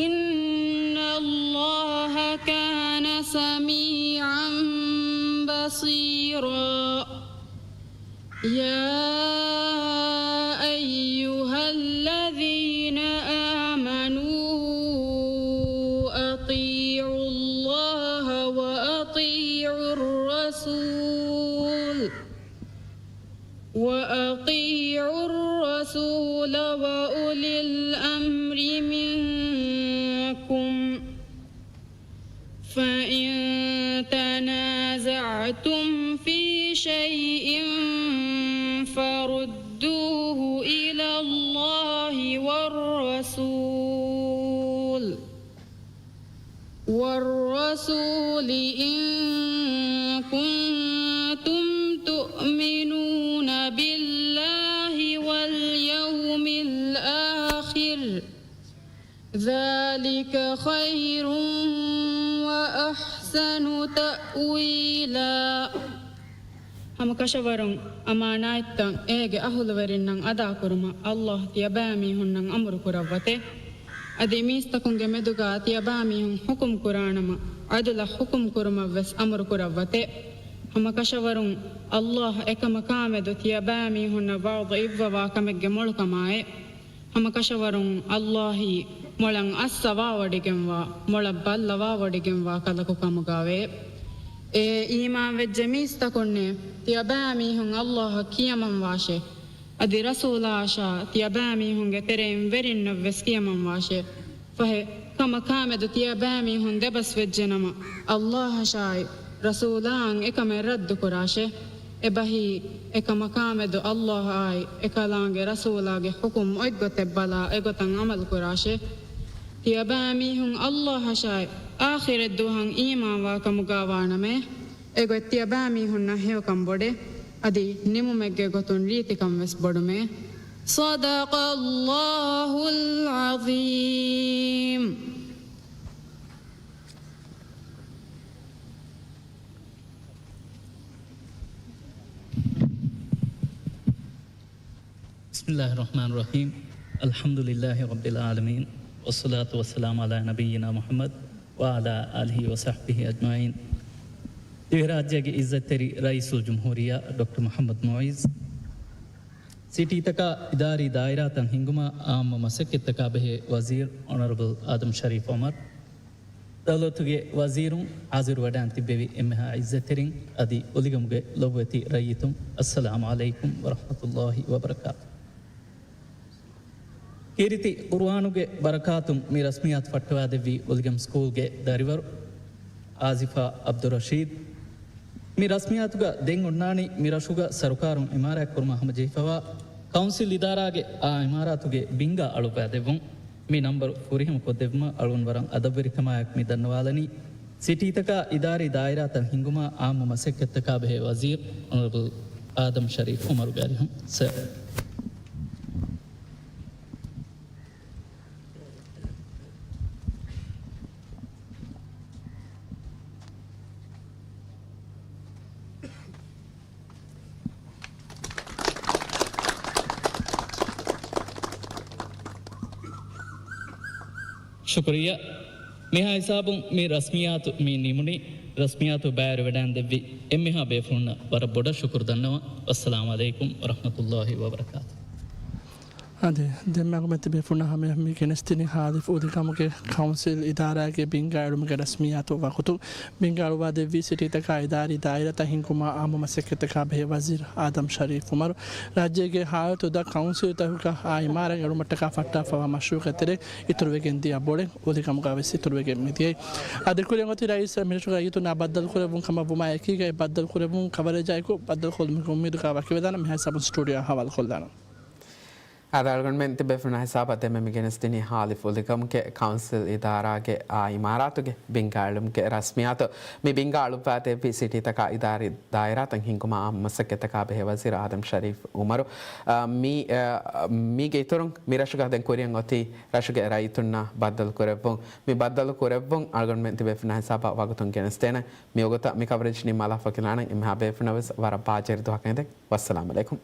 إن الله كان سميعا بصيرا. يا أيها الذين آمنوا أطيعوا الله وأطيعوا الرسول وأطيعوا الرسول وأولي الأمر منكم فإن تنازعتم في شيء فردوه إلى الله والرسول والرسول إن كنتم تؤمنون بالله واليوم الآخر ذلك خير وأحسن تأويلا. ހަމަކަށަވަރުން އަމާނާތްތައް އޭގެ އަހުލުވެރިންނަށް އަދާކުރުމަށް ﷲ ތިޔަބައިމީހުންނަށް އަމުރުކުރައްވަތެ. އަދި މީސްތަކުންގެ މެދުގަ ތިޔަބައިމީހުން ޙުކުމް ކުރާނަމަ، ޢަދުލަށް ޙުކުމް ކުރުމަށްވެސް އަމުރުކުރައްވަތެ. ހަމަކަށަވަރުން ﷲ އެކަމަކާމެދު ތިޔަބައިމީހުންނަށް ވަޢުޡު އިއްވަވާ ކަމެއްގެ މޮޅުކަމާއެ. ހަމަކަށަވަރުން ﷲ އީ މޮޅަށް އައްސަވާވޮޑިގެންވާ، މޮޅަށް ބައްލަވާވޮޑިގެންވާ ކަލަކު ކަމުގައެވެ. އޭ އީމާންވެއްޖެ މީސްތަކުންނޭ! ތިޔަބައިމީހުން ﷲ އަށް ކިޔަމަންވާށޭ. އަދި ރަސޫލާއަށާ ތިޔަބައިމީހުންގެ ތެރެއިން ވެރިންނަށްވެސް ކިޔަމަންވާށޭ. ފަހެ، ކަމަކާމެދު ތިޔަބައިމީހުން ދެބަސްވެއްޖެނަމަ، ﷲ އަށާއި ރަސޫލާއަށް އެކަމެއް ރައްދުކުރާށޭ. އެބަހީ، އެކަމަކާމެދު ﷲ އާއި އެކަލާނގެ ރަސޫލާގެ ޙުކުމް އޮތްގޮތެއް ބަލާ އެގޮތަށް ޢަމަލުކުރާށޭ. ތިޔަބައިމީހުން ﷲ އަށާއި އާޚިރަތްދުވަހަށް އީމާންވާ ކަމުގަވާނަމޭ، އެގޮތް ތިޔަބައިމީހުންނަށް ހެޔޮކަން ބޮޑޭ. އަދި ނިމުމެއްގެ ގޮތުން ރީތިކަން ވެސް ބޮޑުމޭ. صدق الله العظيم. بسم الله الرحمن الرحيم. الحمد لله رب العالمين. والصلاة والسلام على نبينا محمد وعلى آله وصحبه أجمعين. ދިވެހިރާއްޖޭގެ ޢިއްޒަތްތެރި ރައީސުލްޖުމްހޫރިއްޔާ ޑޮކްޓަރ މުޙައްމަދު މުޢިއްޒު، ސިޓީތަކާ އިދާރީ ދާއިރާތައް ހިންގުމާ އާއްމު މަސައްކަތްތަކާ ބެހޭ ވަޒީރު އޮނަރަބަލް އާދަމް ޝަރީފް އޮމަރު، ދައުލަތުގެ ވަޒީރުން، ޙާޟިރުވެޑާން ތިއްބެވި އެންމެހާ ޢިއްޒަތްތެރިން އަދި އޮލިގަމުގެ ލޮބުވެތި ރައްޔިތުން، އައްސަލާމު ޢަލައިކުމް ވަރަޙްމަތުﷲ ވަބަރަކާތު. ކީރިތި ޤުރުއާނުގެ ބަރަކާތުން މި ރަސްމިއްޔާތު ފައްޓަވާދެއްވި އޮލިގަމް ސްކޫލްގެ ދަރިވަރު އާޒިފާ ޢަބްދުއްރަޝީދު، މި ރަސްމިއްޔާތުގަ ދެން އޮންނާނީ މި ރަށުގަ ސަރުކާރުން އިމާރާތްކުރުމަށް ހަމަޖެހިފަވާ ކައުންސިލް އިދާރާގެ އާ އިމާރާތުގެ ބިންގާ އަޅުއްވާދެއްވުން. މި ނަންބަރު ފުރިހަމަކޮށްދެއްވުމަށް އަޅުގަނޑު ވަރަށް އަދަބުވެރިކަމާއެކު މި ދަންނަވާލަނީ، ސިޓީތަކާ އިދާރީ ދާއިރާތައް ހިންގުމާ އާއްމު މަސައްކަތްތަކާ ބެހޭ ވަޒީރު އޮނަރަބަލް އާދަމް ޝަރީފް އުމަރުގެ އަރިހުން. ސަރ. ޝުކުރިއްޔާ. މިހާ ހިސާބުން މި ރަސްމިއްޔާތު މި ނިމުނީ. ރަސްމިއްޔާތު ބައިވެރިވެޑައިން ދެއްވި އެންމެހާ ބޭފުޅުންނަށް ވަރަށް ބޮޑަށް ޝުކުރު ދަންނަވަން. ވައްސަލާމް ޢަލައިކުމް ވަރަޙްމަތުﷲ ވަބަރަކާތު. އަދި ދެން މަގުމެތި ބޭފުޅުންނާ ހަމަޔަށް މި ގެނެސްދިނީ ހާލިފް އުދިކަމުގެ ކައުންސިލް އިދާރާގެ ބިންގާ އެޅުމުގެ ރަސްމިއްޔާތު ވަގުތު. ބިންގާ އަޅުވާ ދެއްވީ ސިޓީތަކާ އިދާރީ ދާއިރާތައް ހިންގުމާ އާއްމު މަސައްކަތްތަކާ ބެހޭ ވަޒީރު އާދަމް ޝަރީފް އުމަރު. ރާއްޖޭގެ ހާލަތު ދަށް ކައުންސިލްތަކަކާ އާ އިމާރާތް އެޅުމަށްޓަކާ ފައްޓާފައިވާ މަޝްރޫޢުގެ ތެރޭ އިތުރުވެގެން ދިޔަ ބޮޅެއް އުދިކަމުގަ ވެސް އިތުރުވެގެން މިދިޔައީ. އަދި ކުރިއަށް އޮތީ ރައީސް މިރަށުގެ ރައްޔިތުންނާ ބައްދަލުކުރެއްވުން ކަމަށް ވުމާ އެކީގައި ބައްދަލުކުރެއްވުން ކަވަރޭޖާއެކު ބައްދަލުކޮށްލުމުގެ އުއްމީދުގަ ވަކިވެދާނަން. މިހާ ހިސާބުން ސްޓޫޑިއޯއަށް ހަވާލުކޮށްލާނަން. އާދެ، އަޅުގަނޑުމެން ތިބޭފުޅުންނާ ހިސާބަށް ދެންމެ މި ގެނެސްދިނީ ހާލިފް އުދިކަމުގެ ކައުންސިލް އިދާރާގެ އާ އިމާރާތުގެ ބިންގާ އެޅުމުގެ ރަސްމިއްޔާތު. މި ބިންގާ އަޅުއްވާ ދެއްވީ ސިޓީތަކާ އިދާރީ ދާއިރާތައް ހިންގުމާ އާއްމު މަސައްކަތްތަކާ ބެހޭ ވަޒީރު އާދަމް ޝަރީފް އުމަރު. އާ، މި، އާ، މީގެ އިތުރުން މިރަށުގަ ދެން ކުރިއަށް އޮތީ ރަށުގެ ރައްޔިތުންނާ ބައްދަލުކުރެއްވުން. މި ބައްދަލުކުރެއްވުން އަޅުގަނޑުމެން ތިބޭފުޅުންނާ ހިސާބަށް ވަގުތުން ގެނެސްދޭނެ. މިވަގުތަށް މި ކަވަރޭޖް ނިންމާލާފަ ކިލާނަން. އެންމެހާ ބޭފުޅުންނަށް ވެސް ވަރަށް ބާއްޖަވެރި ދުވަހަކަށް އެދެން. ވައްސަލާމް ޢަލައިކުމް.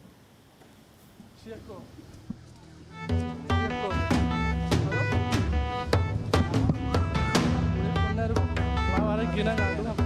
ވަރަށް ގިނަ ގަނޑު.